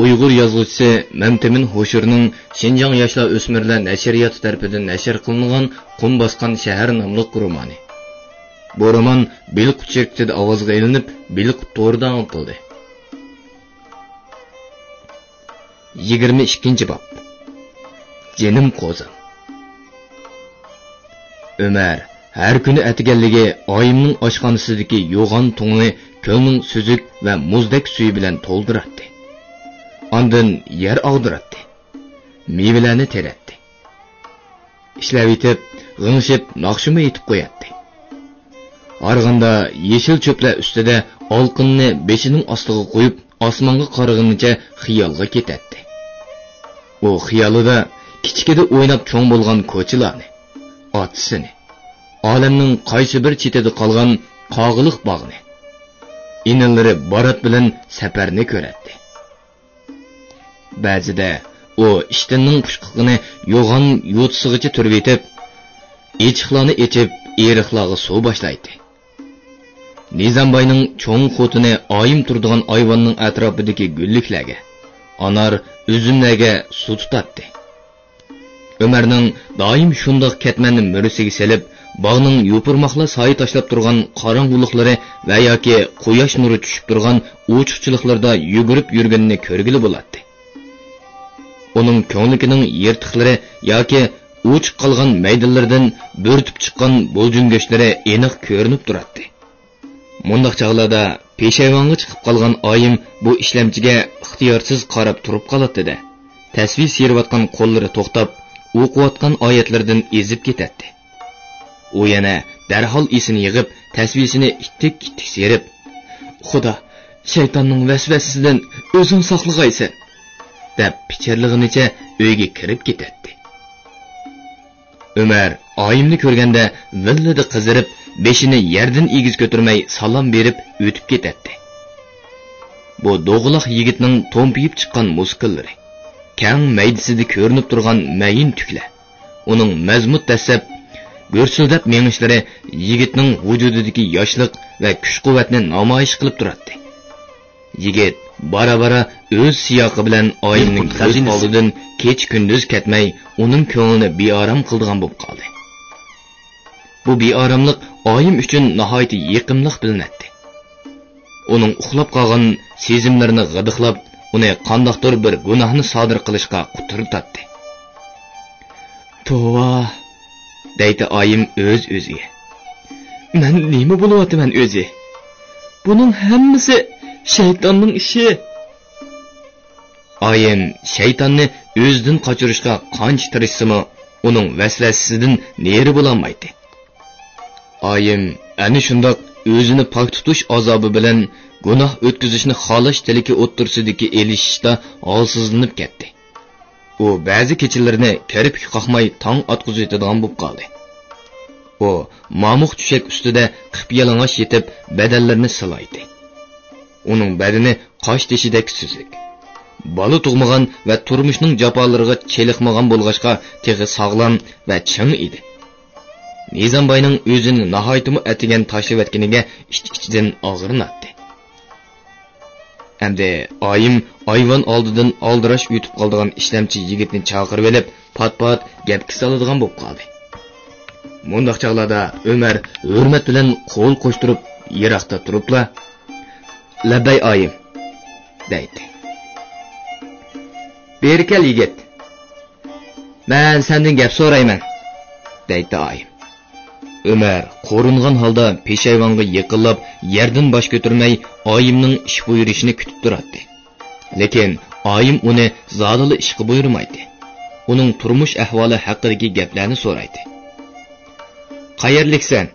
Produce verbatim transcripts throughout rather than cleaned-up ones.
ئۇيغۇر يازغۇچىسى مەمتىمىن ھوشۇرنىڭ شىنجاڭ ياشلار ئۆسمۈرلەر نەشرىياتى تەرىپىدىن نەشر قىلىنغان قۇم باسقان شەھەر ناملىق رومانى. بۇ رومان بىلقۇت شىركىتىدە ئاۋازغا ئېلىنىپ، بىلقۇت تورىدا ئاڭلىتىلدى. يىگىرمە ئىككىنچى باب. جېنىم قوزام. ئۆمەر ھەر كۈنى ئەتىگەنلىكى ئايىمنىڭ ئاشخانىسىدىكى يوغان تۇڭنى كۆلنىڭ سۈزۈك ۋە مۇزدەك سۈيى بىلەن تولدۇراتتى. ئاندىن يەر ئاغدۇراتتى. مېۋىلەرنى تېرەتتى. ئىشلەۋېتىپ، غىڭشىپ، ناخشىمۇ ئېيتىپ قوياتتى. ھارغاندا يېشىل چۆپلەر ئۈستىدە ئالقىنىنى بېشىنىڭ ئاستىغا قويۇپ، ئاسمانغا قارىغىنىچە خىيالغا كېتەتتى. ئۇ خىيالىدا كىچىكىدە ئويناپ چوڭ بولغان كوچىلارنى، ئاتىسىنى، ئالەمنىڭ قايسى بىر چېتىدە قالغان قاغىلىق باغنى، ئىنىلىرى بارات بىلەن سەپەرنى كۆرەتتى. بەزىدە ئۇ ئىشتىننىڭ پۇچقىقىنى يوغان يوتىسىغىچە تۈرۈۋېتىپ، ئېچىقلارنى ئېچىپ، ئېرىقلارغا سۇ باشلايتتى. نىزامباينىڭ چوڭ خوتۇنى ئايىم تۇرىدىغان ئايۋاننىڭ ئەتراپىدىكى گۈللۈكلەرگە، ئانار، ئۈزۈملەرگە سۇ تۇتاتتى. ئۆمەرنىڭ دائىم شۇنداق كەتمەننى مۈرىسىگە سېلىپ، باغنىڭ يوپۇرماقلار سايە تاشلاپ تۇرغان قاراڭغۇلۇقلىرى ۋە ياكى قۇياش نۇرى چۈشۈپ تۇرغان ئوچۇقچىلىقلىرىدا يۈگۈرۈپ يۈرگىنىنى كۆرگىلى بولاتتى. ئۇنىڭ كۆڭلىكىنىڭ يىرتىقلىرى ياكى ئوچۇق قالغان مەيدانلىرىدىن بۆرتۈپ چىققان بۇلجۇڭ گۆشلىرى ئېنىق كۆرۈنۈپ تۇراتتى. مۇنداق چاغلاردا پېشايۋانغا چىقىپ قالغان ئايىم بۇ ئىشلەمچىگە ئىختىيارسىز قاراپ تۇرۇپ قالاتتى-دە، تەسۋى سىيرىۋاتقان قوللىرى توختاپ، ئوقۇۋاتقان ئايەتلىرىدىن ئېزىپ كېتەتتى. ئۇ يەنە دەرھال ئېسىنى يىغىپ، تەسۋىسىنى ئىتتىك-ئىتتىك سىيرىپ، «خۇدا، شەيتاننىڭ ۋەسۋەسىسىدىن ئۆزۈڭ ساقلىغايسەن!» دەپ پىچىرلىغىنىچە ئۆيگە كىرىپ كېتەتتى. ئۆمەر ئايىمنى كۆرگەندە ۋىللىدە قىزىرىپ، بېشىنى يەردىن ئېگىز كۆتۈرمەي سالام بېرىپ ئۆتۈپ كېتەتتى. بۇ دوغىلاق يىگىتنىڭ تومپىيىپ چىققان مۇسكۇللىرى، كەڭ مەيدىسىدە كۆرۈنۈپ تۇرغان مەيىن تۈكلەر، ئۇنىڭ مەزمۇت دەسسەپ، گۈرسۈلدەپ مېڭىشلىرى يىگىتنىڭ ۋۇجۇدىدىكى ياشلىق ۋە كۈچ-قۇۋۋەتنى نامايىش قىلىپ تۇراتتى. يىگىت بارا-بارا ئۆز سىياقى بىلەن ئايىمنىڭ كۆز ئالدىدىن كېچە-كۈندۈز كەتمەي، ئۇنىڭ كۆڭلىنى بىئارام قىلىدىغان بولۇپ قالدى. بۇ بىئاراملىق ئايىم ئۈچۈن ناھايىتى يېقىملىق بىلىنەتتى. ئۇنىڭ ئۇخلاپ قالغان سېزىملىرىنى غىدىقلاپ، ئۇنى قانداقتۇر بىر گۇناھنى سادىر قىلىشقا قۇترىتاتتى. «توۋا!» دەيتتى ئايىم ئۆز-ئۆزىگە. «مەن نېمە بولۇۋاتىمەن ئۆزى؟ بۇنىڭ ھەممىسى شەيتاننىڭ ئىشى.» ئايىم شەيتاننى ئۆزىدىن قاچۇرۇشقا قانچە تىرىشسىمۇ، ئۇنىڭ ۋەسۋەسىسىدىن نېرى بولالمايتتى. ئايىم ئەنە شۇنداق ئۆزىنى پاك تۇتۇش ئازابى بىلەن گۇناھ ئۆتكۈزۈشنى خالاش تىلىكى ئوتتۇرىسىدىكى ئېلىشىشتا ھالسىزلىنىپ كەتتى. ئۇ بەزى كېچىلىرىنى كىرپىك قاقماي تاڭ ئاتقۇزۇۋېتىدىغان بولۇپ قالدى. ئۇ مامۇق تۆشەك ئۈستىدە قىپيالىڭاچ يېتىپ، بەدەنلىرىنى سىلايتتى. ئۇنىڭ بەدىنى قاشتېشىدەك سۈزۈك. بالا تۇغمىغان ۋە تۇرمۇشنىڭ جاپالىرىغا چېلىقمىغان بولغاچقا، تېخى ساغلام ۋە چىڭ ئىدى. نىزامباينىڭ ئۆزىنى ناھايىتىمۇ ئەتىگەن تاشلىۋەتكىنىگە ئىچ-ئىچىدىن ئاغرىناتتى. ئەمدى ئايىم ئايۋان ئالدىدىن ئالدىراش ئۆتۈپ قالىدىغان ئىشلەمچى يىگىتنى چاقىرىۋېلىپ، پات-پات گەپكە سالىدىغان بولۇپ قالدى. مۇنداق چاغلاردا ئۆمەر ھۆرمەت بىلەن قول قوشتۇرۇپ، يىراقتا تۇرۇپلا، «لەببەي ئايىم» دەيتتى. «بېرىكەل يىگىت، مەن سەندىن گەپ سورايمەن» دەيتتى ئايىم. ئۆمەر قورۇنغان ھالدا پېشايۋانغا يېقىنلاپ، يەردىن باش كۆتۈرمەي، ئايىمنىڭ ئىش بۇيرۇشىنى كۈتۈپ تۇراتتى. لېكىن ئايىم ئۇنى زادىلا ئىشقا بۇيرۇمايتتى. ئۇنىڭ تۇرمۇش ئەھۋالى ھەققىدىكى گەپلەرنى سورايتتى. «قەيەرلىكسەن؟»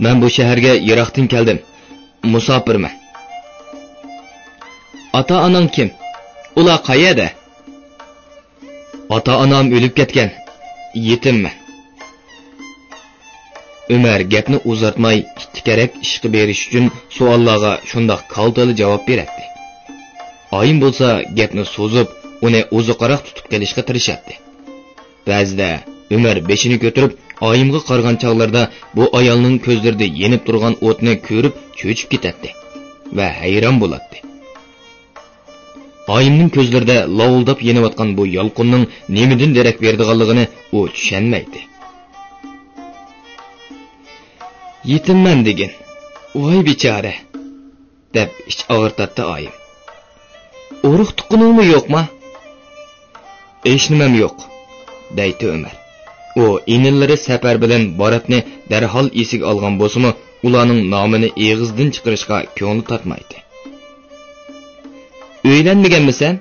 «مەن بۇ شەھەرگە يىراقتىن كەلدىم. مۇساپىرمەن.» «ئاتا-ئاناڭ كىم؟ ئۇلار قەيەردە؟» «ئاتا-ئانام ئۆلۈپ كەتكەن. يېتىممەن.» ئۆمەر گەپنى ئۇزارتماي، ئىتتىكرەك ئىشقا بېرىش ئۈچۈن سوئاللارغا شۇنداق كالتىلا جاۋاب بېرەتتى. ئايىم بولسا گەپنى سوزۇپ، ئۇنى ئوزۇقراق تۇتۇپ قېلىشقا تىرىشاتتى. بەزىدە ئۆمەر بېشىنى كۆتۈرۈپ، ئايىمغا قارىغان چاغلىرىدا بۇ ئايالنىڭ كۆزلىرىدە يېنىپ تۇرغان ئوتنى كۆرۈپ چۆچۈپ كېتەتتى ۋە ھەيران بولاتتى. ئايىمنىڭ كۆزلىرىدە لاۋۇلداپ يېنىۋاتقان بۇ يالقۇننىڭ نېمىدىن دېرەك بېرىدىغانلىقىنى ئۇ چۈشەنمەيتتى. يېتىممەن دېگىن. ۋاي بىچارە! دەپ ئىچ ئاغرىتاتتى ئايىم. ئۇرۇق تۇغقىنىڭمۇ يوقما؟ ھېچنېمەم يوق، دەيتتى ئۆمەر. ئۇ ئىنىلىرى سەپەر بىلەن باراتنى دەرھال ئېسىگە ئالغان بولسىمۇ، ئۇلارنىڭ نامىنى ئېغىزدىن چىقىرىشقا كۆڭلى تارتمايتتى. ئۆيلەنمىگەنمىسەن؟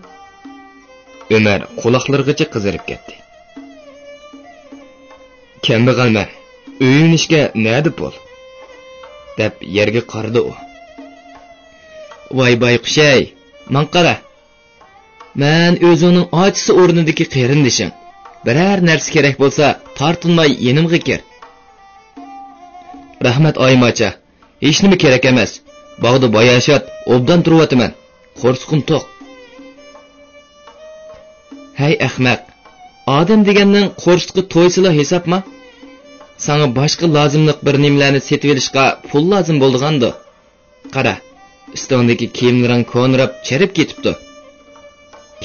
ئۆمەر قۇلاقلىرىغىچە قىزىرىپ كەتتى. كەمبەغەلمەن، ئۆيلىنىشكە نەدە پۇل؟ دەپ يەرگە قارىدى ئۇ. ۋاي بايقۇش-ئەي، ماڭا قارا. مەن ئۆزۈڭنىڭ ئاچىسى ئورنىدىكى قېرىندىشىڭ. بىرەر نەرسە كېرەك بولسا، تارتىنماي يېنىمغا كىر. رەھمەت ئايىم ئاچا، ھېچنېمە كېرەك ئەمەس. باغدا باياشات، ئوبدان تۇرۇۋاتىمەن. قورسىقىم توق. ھەي ئەخمەق، ئادەم دېگەننىڭ قورسىقى تويسىلا ھېسابما؟ ساڭا باشقا لازىملىق بىر نېمىلەرنى سېتىۋېلىشقا پۇل لازىم بولىدىغاندۇ؟ قارا، ئۈستۈڭدىكى كىيىملىرىڭ كونىراپ، چىرىپ كېتىپتۇ.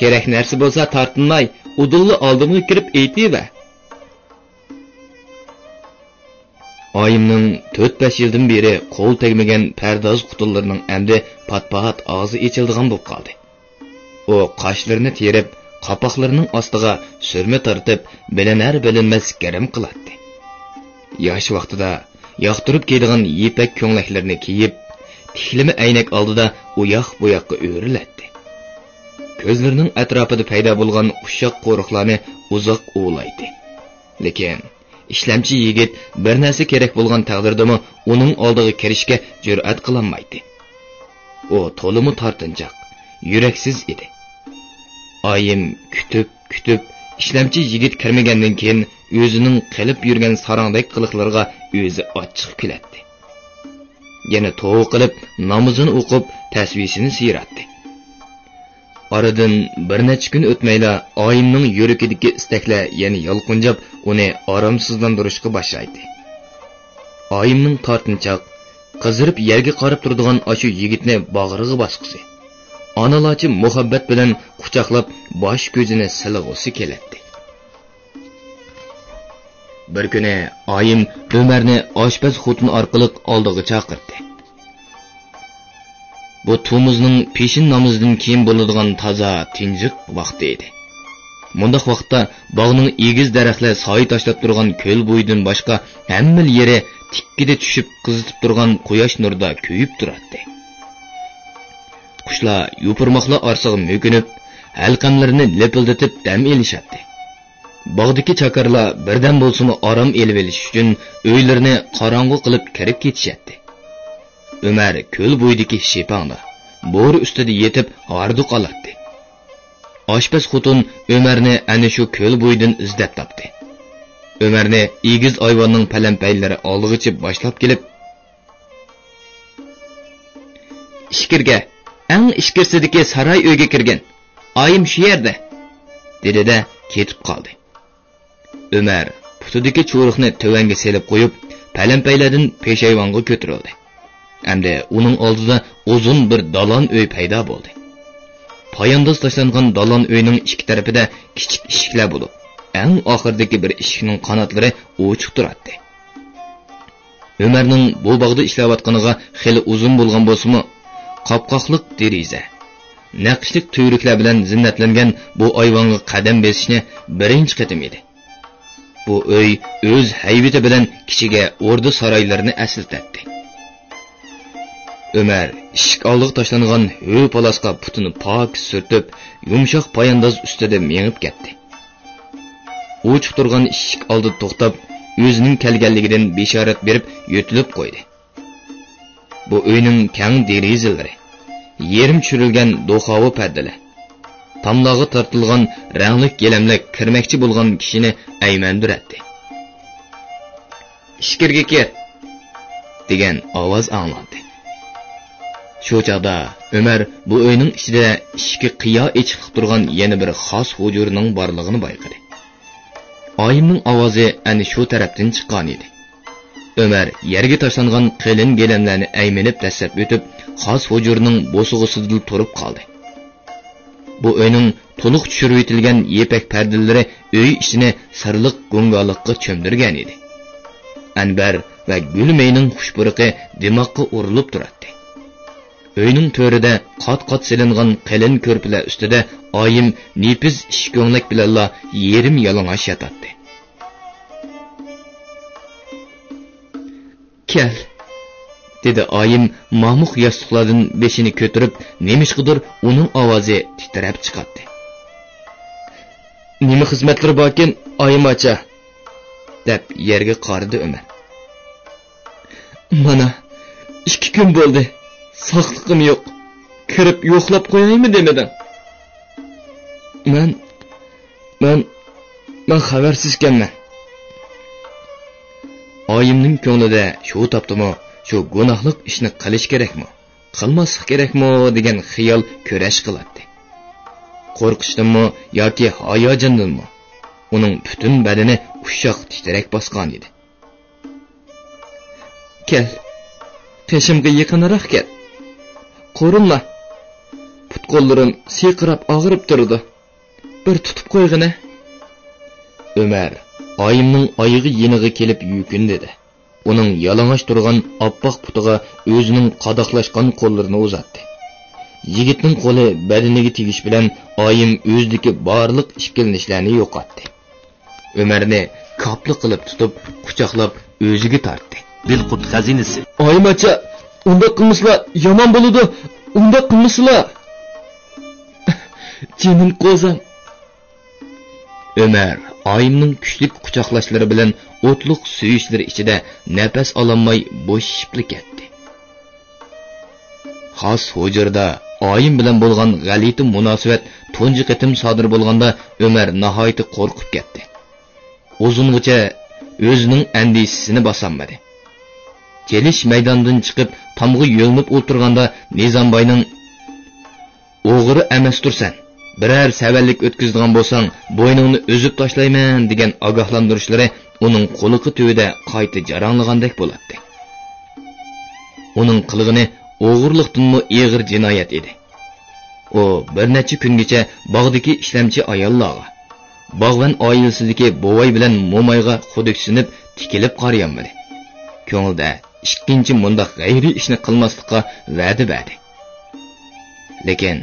كېرەك نەرسە بولسا تارتىنماي، ئۇدۇللا ئالدىمغا كىرىپ ئېيتىۋەر. ئايىمنىڭ تۆت-بەش يىلدىن بېرى قول تەگمىگەن پەرداز خوتۇنلىرىنىڭ ئەمدى پات-پات ئاغزى ئېچىلىدىغان بولۇپ قالدى. ئۇ قاشلىرىنى تېرىپ، قاپاقلىرىنىڭ ئاستىغا سۈرمە تارتىپ، بىلىنەر-بىلىنمەس گىرىم قىلاتتى. ياش ۋاقتىدا ياقتۇرۇپ كىيىدىغان يىپەك كۆڭلەكلىرىنى كىيىپ، تىكلىمە ئەينەك ئالدىدا ئۇياق-بۇياققا ئۆرۈلەتتى. كۆزلىرىنىڭ ئەتراپىدا پەيدا بولغان ئۇششاق قورۇقلارنى ئۇزاق ئۇۋىلايتتى. لېكىن ئىشلەمچى يىگىت بىر نەرسە كېرەك بولغان تەقدىردىمۇ ئۇنىڭ ئالدىغا كىرىشكە جۈرئەت قىلالمايتتى. ئۇ تولىمۇ تارتىنچاق، يۈرەكسىز ئىدى. ئايىم كۈتۈپ، كۈتۈپ، ئىشلەمچى يىگىت كىرمىگەندىن كېيىن ئۆزىنىڭ قىلىپ يۈرگەن ساراڭدەك قىلىقلىرىغا ئۆزى ئاچچىق كۈلەتتى. يەنە توۋا قىلىپ، نامىزىنى ئوقۇپ، تەسۋىسىنى سىيراتتى. ئارىدىن بىر نەچچە كۈن ئۆتمەيلا، ئايىمنىڭ يۈرىكىدىكى ئىستەكلەر يەنە يالقۇنجاپ، ئۇنى ئارامسىزلاندۇرۇشقا باشلايتتى. ئايىمنىڭ تارتىنچاق، قىزىرىپ يەرگە قاراپ تۇرىدىغان ئاشۇ يىگىتنى باغرىغا باسقۇسى، ئانىلارچە مۇھەببەت بىلەن قۇچاقلاپ، باش-كۆزىنى سىلىغۇسى كېلەتتى. بىر كۈنى ئايىم ئۆمەرنى ئاشپەز خوتۇن ئارقىلىق ئالدىغا چاقىرتتى. بۇ تومۇزنىڭ پېشىن نامىزىدىن كېيىن بولىدىغان تازا تىنچلىق ۋاقتى ئىدى. مۇنداق ۋاقىتتا باغنىڭ ئېگىز دەرەخلەر سايە تاشلاپ تۇرغان كۆل بويىدىن باشقا ھەممىلا يېرى تىككىدە چۈشۈپ قىزىتىپ تۇرغان قۇياش نۇرىدا كۆيۈپ تۇراتتى. قۇشلار يوپۇرماقلار ئارىسىغا مۆكۈنۈپ، ھەلقەملىرىنى لىپىلدىتىپ دەم ئېلىشاتتى. باغدىكى چاكارلار بىردەم بولسىمۇ ئارام ئېلىۋېلىش ئۈچۈن ئۆيلىرىنى قاراڭغۇ قىلىپ كىرىپ كېتىشەتتى. ئۆمەر كۆل بويىدىكى شىپاڭدا، بورا ئۈستىدە يېتىپ ھاردۇق ئالاتتى. ئاشپەز خوتۇن ئۆمەرنى ئەنە شۇ كۆل بويىدىن ئىزدەپ تاپتى. ئۆمەرنى ئېگىز ئايۋاننىڭ پەلەمپەيلىرى ئالدىغىچە باشلاپ كېلىپ، ئىچكىرىگە، ئەڭ ئىچكىرىسىدىكى ساراي ئۆيگە كىرگىن. ئايىم شۇ يەردە، دېدى-دە، كېتىپ قالدى. ئۆمەر پۇتىدىكى چورۇقنى تۆۋەنگە سېلىپ قويۇپ، پەلەمپەيلەردىن پېشايۋانغا كۆتۈرۈلدى. ئەمدى ئۇنىڭ ئالدىدا ئۇزۇن بىر دالان ئۆي پەيدا بولدى. پايانداز تاشلانغان دالان ئۆينىڭ ئىككى تەرىپىدە كىچىك ئىشىكلەر بولۇپ، ئەڭ ئاخىرىدىكى بىر ئىشىكنىڭ قاناتلىرى ئوچۇق تۇراتتى. ئۆمەرنىڭ بۇ باغدا ئىشلەۋاتقىنىغا خېلى ئۇزۇن بولغان بولسىمۇ، قاپقاقلىق دېرىزە، نەقىشلىك تۈۋرۈكلەر بىلەن زىننەتلەنگەن بۇ ئايۋانغا قەدەم بېسىشنى بىرىنچى قېتىم ئىدى. بۇ ئۆي ئۆز ھەيۋىتى بىلەن كىچىگە ئوردا سارايلىرىنى ئەسلىتەتتى. ئۆمەر ئىشىك ئالدىغا تاشلانغان ھۆ پالاسقا پۇتىنى پاكىز سۈرتۈپ، يۇمشاق پايانداز ئۈستىدە مېڭىپ كەتتى. ئوچۇق تۇرغان ئىشىك ئالدىدا توختاپ، ئۆزىنىڭ كەلگەنلىكىدىن بېشارەت بېرىپ يۆتىلىپ قويدى. بۇ ئۆينىڭ كەڭ دېرىزىلىرى، يېرىم چۈشۈرۈلگەن دوخاۋا پەردىلەر، تاملارغا تارتىلغان رەڭلىك گىلەملەر كىرمەكچى بولغان كىشىنى ئەيمەندۈرەتتى. «ئىچكىرىگە كىر!» دېگەن ئاۋاز ئاڭلاندى. شۇ چاغدا ئۆمەر بۇ ئۆينىڭ ئىچىدە ئىشىكى قىيا ئېچىقلىق تۇرغان يەنە بىر خاس ھۇجرىنىڭ بارلىقىنى بايقىدى. ئايىمنىڭ ئاۋازى ئەنە شۇ تەرەپتىن چىققانىدى. ئۆمەر يەرگە تاشلانغان قېلىن گىلەملەرنى ئەيمىنىپ دەسسەپ ئۆتۈپ، خاس ھۇجرىنىڭ بوسۇغىسىدىلا تۇرۇپ قالدى. بۇ ئۆينىڭ تولۇق چۈشۈرۈۋېتىلگەن يىپەك پەردىلىرى ئۆي ئىچىنى سىرلىق گۇڭگالىققا چۆمدۈرگەنىدى. ئەنبەر ۋە گۈل مېيىنىڭ خۇش پۇرىقى دىماغقا ئۇرۇلۇپ تۇراتتى. ئۆينىڭ تۆرىدە قات-قات سېلىنغان قېلىن كۆرپىلەر ئۈستىدە ئايىم نېپىز ئىشكۆڭلەك بىلەنلا يېرىم يالىڭاچ ياتاتتى. «كەل!» دېدى ئايىم مامۇق ياستۇقلاردىن بېشىنى كۆتۈرۈپ، نېمىشقىدۇر ئۇنىڭ ئاۋازى تىترەپ چىقاتتى. «نېمە خىزمەتلىرى باركىن، ئايىم ئاچا؟» دەپ يەرگە قارىدى ئۆمەر. «مانا، ئىككى كۈن بولدى، ساقلىقىم يوق، كىرىپ يوقلاپ قويايمۇ دېمىدىڭ.» «مەن، مەن، مەن خەۋەرسىزكەنمەن.» ئايىمنىڭ كۆڭلىدە شۇ تاپتىمۇ، شۇ گۇناھلىق ئىشنى قىلىش كېرەكمۇ، قىلماسلىق كېرەكمۇ دېگەن خىيال كۈرەش قىلاتتى. قورقۇشتىنمۇ ياكى ھاياجاندىنمۇ ئۇنىڭ پۈتۈن بەدىنى ئۇششاق تىترەك باسقانىدى. «كەل، قېشىمغا يېقىنراق كەل. قورۇنما. پۇت-قوللىرىم سىرقىراپ ئاغرىپ تۇرىدۇ. بىر تۇتۇپ قويغىنە.» ئۆمەر ئايىمنىڭ ئايىغى يېنىغا كېلىپ يۈكۈندىدى. ئۇنىڭ يالىڭاچ تۇرغان ئاپئاق پۇتىغا ئۆزىنىڭ قاداقلاشقان قوللىرىنى ئۇزاتتى. يىگىتنىڭ قولى بەدىنىگە تېگىش بىلەن ئايىم ئۆزىدىكى بارلىق ئىككىلىنىشلەرنى يوقاتتى. ئۆمەرنى كاپلا قىلىپ تۇتۇپ، قۇچاقلاپ ئۆزىگە تارتتى. بىلقۇت خەزىنىسى. «ئايىم ئاچا، ئۇنداق قىلمىسىلا يامان بولىدۇ، ئۇنداق قىلمىسىلا.» «جېنىم قوزام.» ئۆمەر ئايىمنىڭ كۈچلۈك قۇچاقلاشلىرى بىلەن ئوتلۇق سۆيۈشلىرى ئىچىدە نەپەس ئالالماي بوشىشىپلا كەتتى. خاس ھۇجرىدا ئايىم بىلەن بولغان غەلىتە مۇناسىۋەت تۇنجى قېتىم سادىر بولغاندا ئۆمەر ناھايىتى قورقۇپ كەتتى. ئۇزۇنغىچە ئۆزىنىڭ ئەندىشىسىنى باسالمىدى. چېلىش مەيدانىدىن چىقىپ تامغا يۆلىنىپ ئولتۇرغاندا نىزامباينىڭ «ئوغرى ئەمەستۇرسەن، بىرەر سەۋەنلىك ئۆتكۈزىدىغان بولساڭ، بوينۇڭنى ئۈزۈپ تاشلايمەن» دېگەن ئاگاھلاندۇرۇشلىرى ئۇنىڭ قۇلىقى تۈۋىدە قايتا جاراڭلىغاندەك بولاتتى. ئۇنىڭ قىلغىنى ئوغرىلىقتىنمۇ ئېغىر جىنايەت ئىدى. ئۇ بىر نەچچە كۈنگىچە باغدىكى ئىشلەمچى ئاياللارغا، باغۋەن ئائىلىسىدىكى بوۋاي بىلەن مومايغا خۇدۈكسىنىپ تىكىلىپ قارىيالمىدى. كۆڭلىدە ئىككىنچى مۇنداق غەيرىي ئىشنى قىلماسلىققا ۋەدە بەردى. لېكىن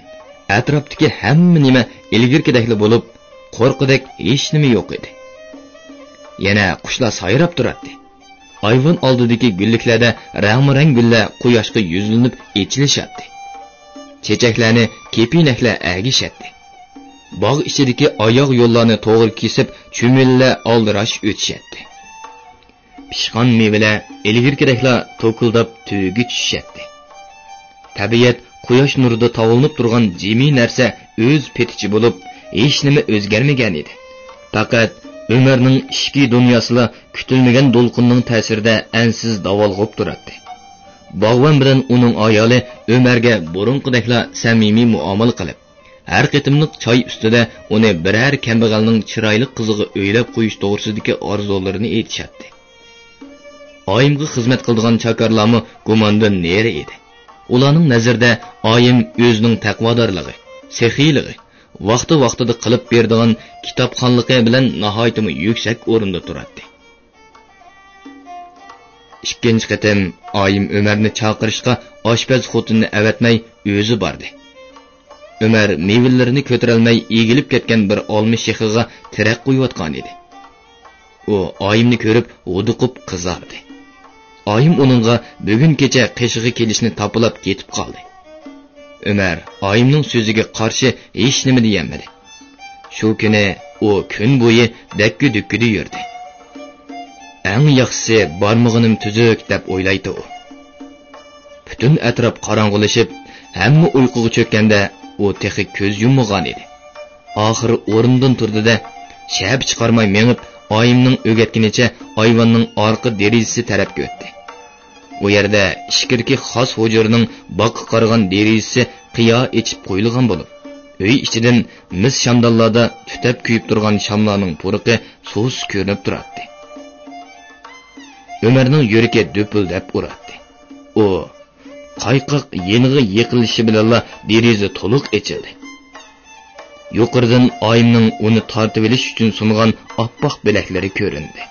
ئەتراپتىكى ھەممە نېمە ئىلگىرىكىدەكلا بولۇپ، قورققۇدەك ھېچنېمە يوق ئىدى. يەنە قۇشلار سايراپ تۇراتتى. ئايۋان ئالدىدىكى گۈللۈكلەردە رەڭمۇرەڭ گۈللەر قۇياشقا يۈزلىنىپ ئېچىلىشاتتى. چېچەكلەرنى كېپىنەكلەر ئەگىشەتتى. باغ ئىچىدىكى ئاياغ يوللارنى توغرا كېسىپ، چۈمۈلىلەر ئالدىراش ئۆتۈشەتتى. پىشقان مېۋىلەر ئىلگىرىكىدەكلا توكۇلداپ تۈۋىگە چۈشۈشەتتى. تەبىئەت قۇياش نۇرىدا تاۋلىنىپ تۇرغان جىمى نەرسە ئۆز پېتىچە بولۇپ، ھېچنېمە ئۆزگەرمىگەنىدى. پەقەت ئۆمەرنىڭ ئىچكى دۇنياسىلا كۈتۈلمىگەن دولقۇننىڭ تەسىرىدە ئەنسىز داۋالغۇپ تۇراتتى. باغۋەن بىلەن ئۇنىڭ ئايالى ئۆمەرگە بۇرۇنقىدەكلا سەمىمىي مۇئامىلە قىلىپ، ھەر قېتىملىق چاي ئۈستىدە ئۇنى بىرەر كەمبەغەلنىڭ چىرايلىق قىزىغا ئۆيلەپ قويۇش توغرىسىدىكى ئارزۇلىرىنى ئېيتىشاتتى. ئايىمغا خىزمەت قىلىدىغان چاكارلارمۇ گۇماندىن نېرى ئىدى. ئۇلارنىڭ نەزىرىدە ئايىم ئۆزىنىڭ تەقۋادارلىقى، سېخىيلىقى، ۋاقتى-ۋاقتىدا قىلىپ بېرىدىغان كىتابخانلىقى بىلەن ناھايىتىمۇ يۈكسەك ئورۇندا تۇراتتى. ئىككىنچى قېتىم ئايىم ئۆمەرنى چاقىرىشقا ئاشپەز خوتۇننى ئەۋەتمەي ئۆزى باردى. ئۆمەر مېۋىلىرىنى كۆتۈرەلمەي ئېگىلىپ كەتكەن بىر ئالما شېخىغا تېرەك قۇيۇۋاتقانىدى. ئۇ ئايىمنى كۆرۈپ ھودۇقۇپ قىزاردى. ئايىم ئۇنىڭغا بۈگۈن كېچە قېشىغا كېلىشنى تاپىلاپ كېتىپ قالدى. ئۆمەر ئايىمنىڭ سۆزىگە قارشى ھېچنېمە دېيەلمىدى. شۇ كۈنى ئۇ كۈن بويى دەككە-دۈككىدە يۈردى. «ئەڭ ياخشىسى بارمىغىنىم تۈزۈك» دەپ ئويلايتتى ئۇ. پۈتۈن ئەتراپ قاراڭغۇلىشىپ، ھەممە ئۇيقۇغا چۆككەندە، ئۇ تېخى كۆز يۇممىغانىدى. ئاخىرى ئورنىدىن تۇردى-دە، شەپە چىقارماي مېڭىپ، ئايىمنىڭ ئۆگەتكىنىچە ئايۋاننىڭ ئارقا دېرىزىسى تەرەپكە ئۆتتى. ئۇ يەردە ئىچكىرىكى خاس ھۇجرىنىڭ باغقا قارىغان دېرىزىسى قىيا ئېچىپ قويۇلغان بولۇپ، ئۆي ئىچىدىن مىس شامدانلاردا تۈتەپ كۆيۈپ تۇرغان شاملارنىڭ پۇرىقى سۇس كۆرۈنۈپ تۇراتتى. ئۆمەرنىڭ يۈرىكى دۈپۈلدەپ ئۇراتتى. ئۇ قايقاق يېنىغا يېقىنلىشىشى بىلەنلا دېرىزە تولۇق ئېچىلدى. يۇقىرىدىن ئايىمنىڭ ئۇنى تارتىۋېلىش ئۈچۈن سۇنغان ئاپئاق بىلەكلىرى كۆرۈندى.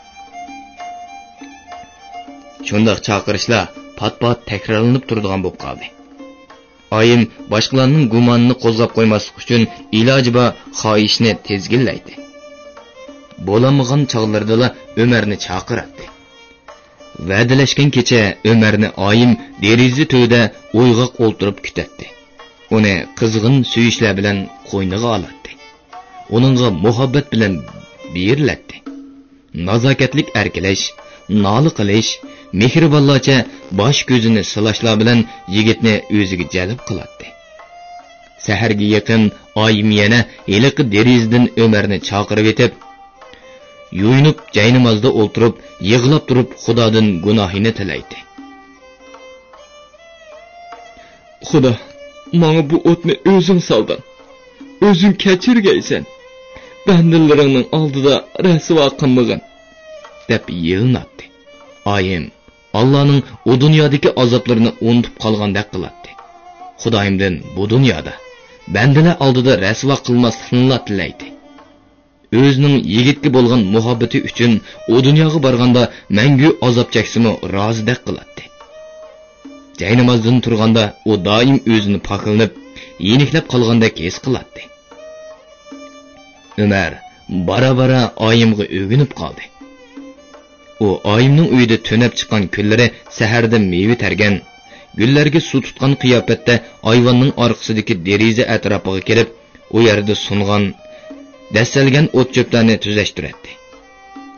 شۇنداق چاقىرىشلار پات-پات تەكرارلىنىپ تۇرىدىغان بولۇپ قالدى. ئايىم باشقىلارنىڭ گۇمانىنى قوزغاپ قويماسلىق ئۈچۈن ئىلاجى بار خاھىشىنى تىزگىنلەيتتى. بولالمىغان چاغلىرىدىلا ئۆمەرنى چاقىراتتى. ۋەدىلەشكەن كېچە ئۆمەرنى ئايىم دېرىزە تۈۋىدە ئويغاق ئولتۇرۇپ كۈتەتتى. ئۇنى قىزغىن سۆيۈشلەر بىلەن قوينىغا ئالاتتى. ئۇنىڭغا مۇھەببەت بىلەن بېرىلەتتى. نازاكەتلىك ئەركىلەش، نالە قىلىش، مېھرىبانلارچە باش-كۆزىنى سىلاشلار بىلەن يىگىتنى ئۆزىگە جەلپ قىلاتتى. سەھەرگە يېقىن ئايىم يەنە ھېلىقى دېرىزىدىن ئۆمەرنى چاقىرىۋېتىپ، يۇيۇنۇپ جەينامازدا ئولتۇرۇپ، يىغلاپ تۇرۇپ خۇدادىن گۇناھىنى تىلەيتتى. خۇدا، ماڭا بۇ ئوتنى ئۆزۈڭ سالدىڭ. ئۆزۈڭ كەچۈرگەيسەن. بەندىلىرىڭنىڭ ئالدىدا رەسۋا قىلمىغىن، دەپ يېلىناتتى. ئايىم ئاللانىڭ ئۇ دۇنيادىكى ئازابلىرىنى ئۇنتۇپ قالغاندەك قىلاتتى. خۇدايىمدىن بۇ دۇنيادا بەندىلەر ئالدىدا رەسۋا قىلماسلىقنىلا تىلەيتتى. ئۆزىنىڭ يىگىتكە بولغان مۇھەببىتى ئۈچۈن ئۇ دۇنياغا بارغاندا مەڭگۈ ئازاب چەكسىمۇ رازىدەك قىلاتتى. جەينامازدىن تۇرغاندا ئۇ دائىم ئۆزىنى پاكلىنىپ، يېنىكلەپ قالغاندەك ھېس قىلاتتى. ئۆمەر بارا-بارا ئايىمغا ئۆگىنىپ قالدى. ئۇ ئايىمنىڭ ئۆيىدە تۈنەپ چىققان كۈنلىرى سەھەردە مېۋە تەرگەن، گۈللەرگە سۇ تۇتقان قىياپەتتە ئايۋاننىڭ ئارقىسىدىكى دېرىزە ئەتراپىغا كېلىپ، ئۇ يەردە سۇنغان، دەسسەلگەن ئوت-چۆپلەرنى تۈزەشتۈرەتتى.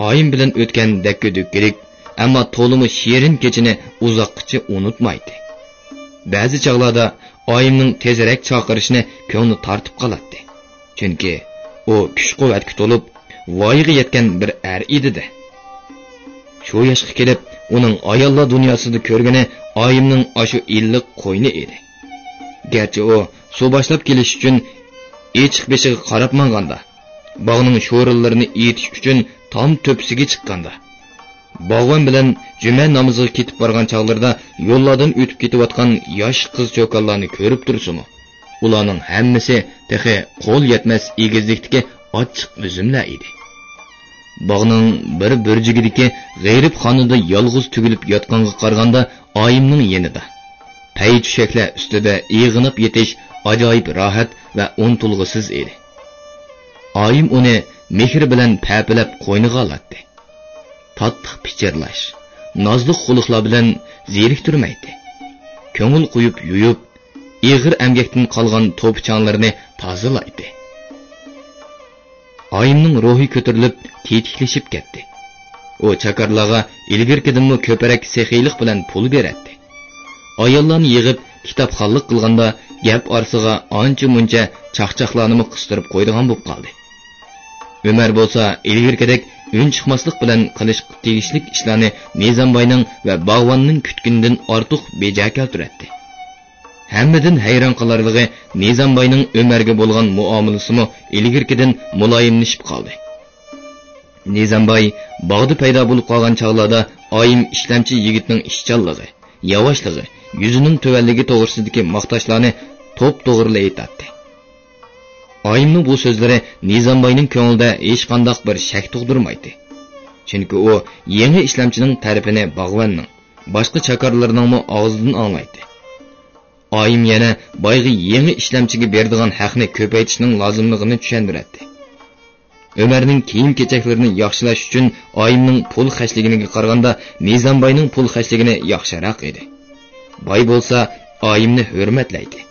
ئايىم بىلەن ئۆتكەن دەككە-دۈككىلىك، ئەمما تولىمۇ شېرىن كېچىنى ئۇزاققىچە ئۇنتۇمايتتى. بەزى چاغلاردا ئايىمنىڭ تېزرەك چاقىرىشىنى كۆڭلى تارتىپ قالاتتى. چۈنكى ئۇ كۈچ-قۇۋۋەتكە تولۇپ، ۋايىغا يەتكەن بىر ئەر ئىدى-دە. شۇ ياشقا كېلىپ، ئۇنىڭ ئاياللار دۇنياسىدا كۆرگىنى ئايىمنىڭ ئاشۇ ئىللىق قوينى ئىدى. گەرچە ئۇ سۇ باشلاپ كېلىش ئۈچۈن ئېچىق بېشىغا قاراپ ماڭغاندا، باغنىڭ شورىلىرىنى ئېيتىش ئۈچۈن تام تۆپىسىگە چىققاندا، باغۋەن بىلەن جۈمە نامىزىغا كېتىپ بارغان چاغلىرىدا يوللاردىن ئۆتۈپ كېتىۋاتقان ياش قىز-چوكانلارنى كۆرۈپ تۇرسىمۇ، ئۇلارنىڭ ھەممىسى تېخى قول يەتمەس ئېگىزلىكتىكى ئاچچىق ئۈزۈملەر ئىدى. باغنىڭ بىر بۇرجىكىدىكى غېرىبخانىدا يالغۇز تۈگۈلۈپ ياتقانغا قارىغاندا، ئايىمنىڭ يېنىدا، پەي-تۆشەكلەر ئۈستىدە ئېغىناپ يېتىش ئاجايىپ راھەت ۋە ئۇنتۇلغۇسىز ئىدى. ئايىم ئۇنى مېھرى بىلەن پەپىلەپ قوينىغا ئالاتتى. تاتلىق پىچىرلاش، نازلىق قۇلىقلار بىلەن زېرىكتۈرمەيتتى. كۆڭۈل قويۇپ يۇيۇپ، ئېغىر ئەمگەكتىن قالغان توپا-چاڭلىرىنى تازىلايتتى. ئايىمنىڭ روھى كۆتۈرۈلۈپ، تېتىكلىشىپ كەتتى. ئۇ چاكارلارغا ئىلگىرىكىدىنمۇ كۆپرەك سېخىيلىق بىلەن پۇل بېرەتتى. ئاياللارنى يىغىپ، كىتابخانلىق قىلغاندا، گەپ ئارىسىغا ئانچە-مۇنچە چاقچاقلارنىمۇ قىستۇرۇپ قويىدىغان بولۇپ قالدى. ئۆمەر بولسا ئىلگىرىكىدەك ئۈن چىقماسلىق بىلەن قىلىشقا تېگىشلىك ئىشلارنى نىزامباينىڭ ۋە باغۋەننىڭ كۈتكىنىدىن ئارتۇق بېجا كەلتۈرەتتى. ھەممىدىن ھەيران قالارلىقى، نىزامباينىڭ ئۆمەرگە بولغان مۇئامىلىسىمۇ ئىلگىرىكىدىن مۇلايىملىشىپ قالدى. نىزامباي باغدا پەيدا بولۇپ قالغان چاغلاردا ئايىم ئىشلەمچى يىگىتنىڭ ئىشچانلىقى، ياۋاشلىقى، يۈزىنىڭ تۆۋەنلىكى توغرىسىدىكى ماختاشلارنى توپتوغرىلا ئېيتاتتى. ئايىمنىڭ بۇ سۆزلىرى نىزامباينىڭ كۆڭلىدە ھېچقانداق بىر شەك تۇغدۇرمايتتى. چۈنكى ئۇ يېڭى ئىشلەمچىنىڭ تەرىپىنى باغۋەننىڭ، باشقا چاكارلىرىنىڭمۇ ئاغزىدىن ئاڭلايتتى. ئايىم يەنە بايغا يېڭى ئىشلەمچىگە بېرىدىغان ھەقنى كۆپەيتىشنىڭ لازىملىقىنى چۈشەندۈرەتتى. ئۆمەرنىڭ كىيىم-كېچەكلىرىنى ياخشىلاش ئۈچۈن ئايىمنىڭ پۇل خەجلىگىنىگە قارىغاندا نىزامباينىڭ پۇل خەجلىگىنى ياخشىراق ئىدى. باي بولسا ئايىمنى ھۆرمەتلەيتتى.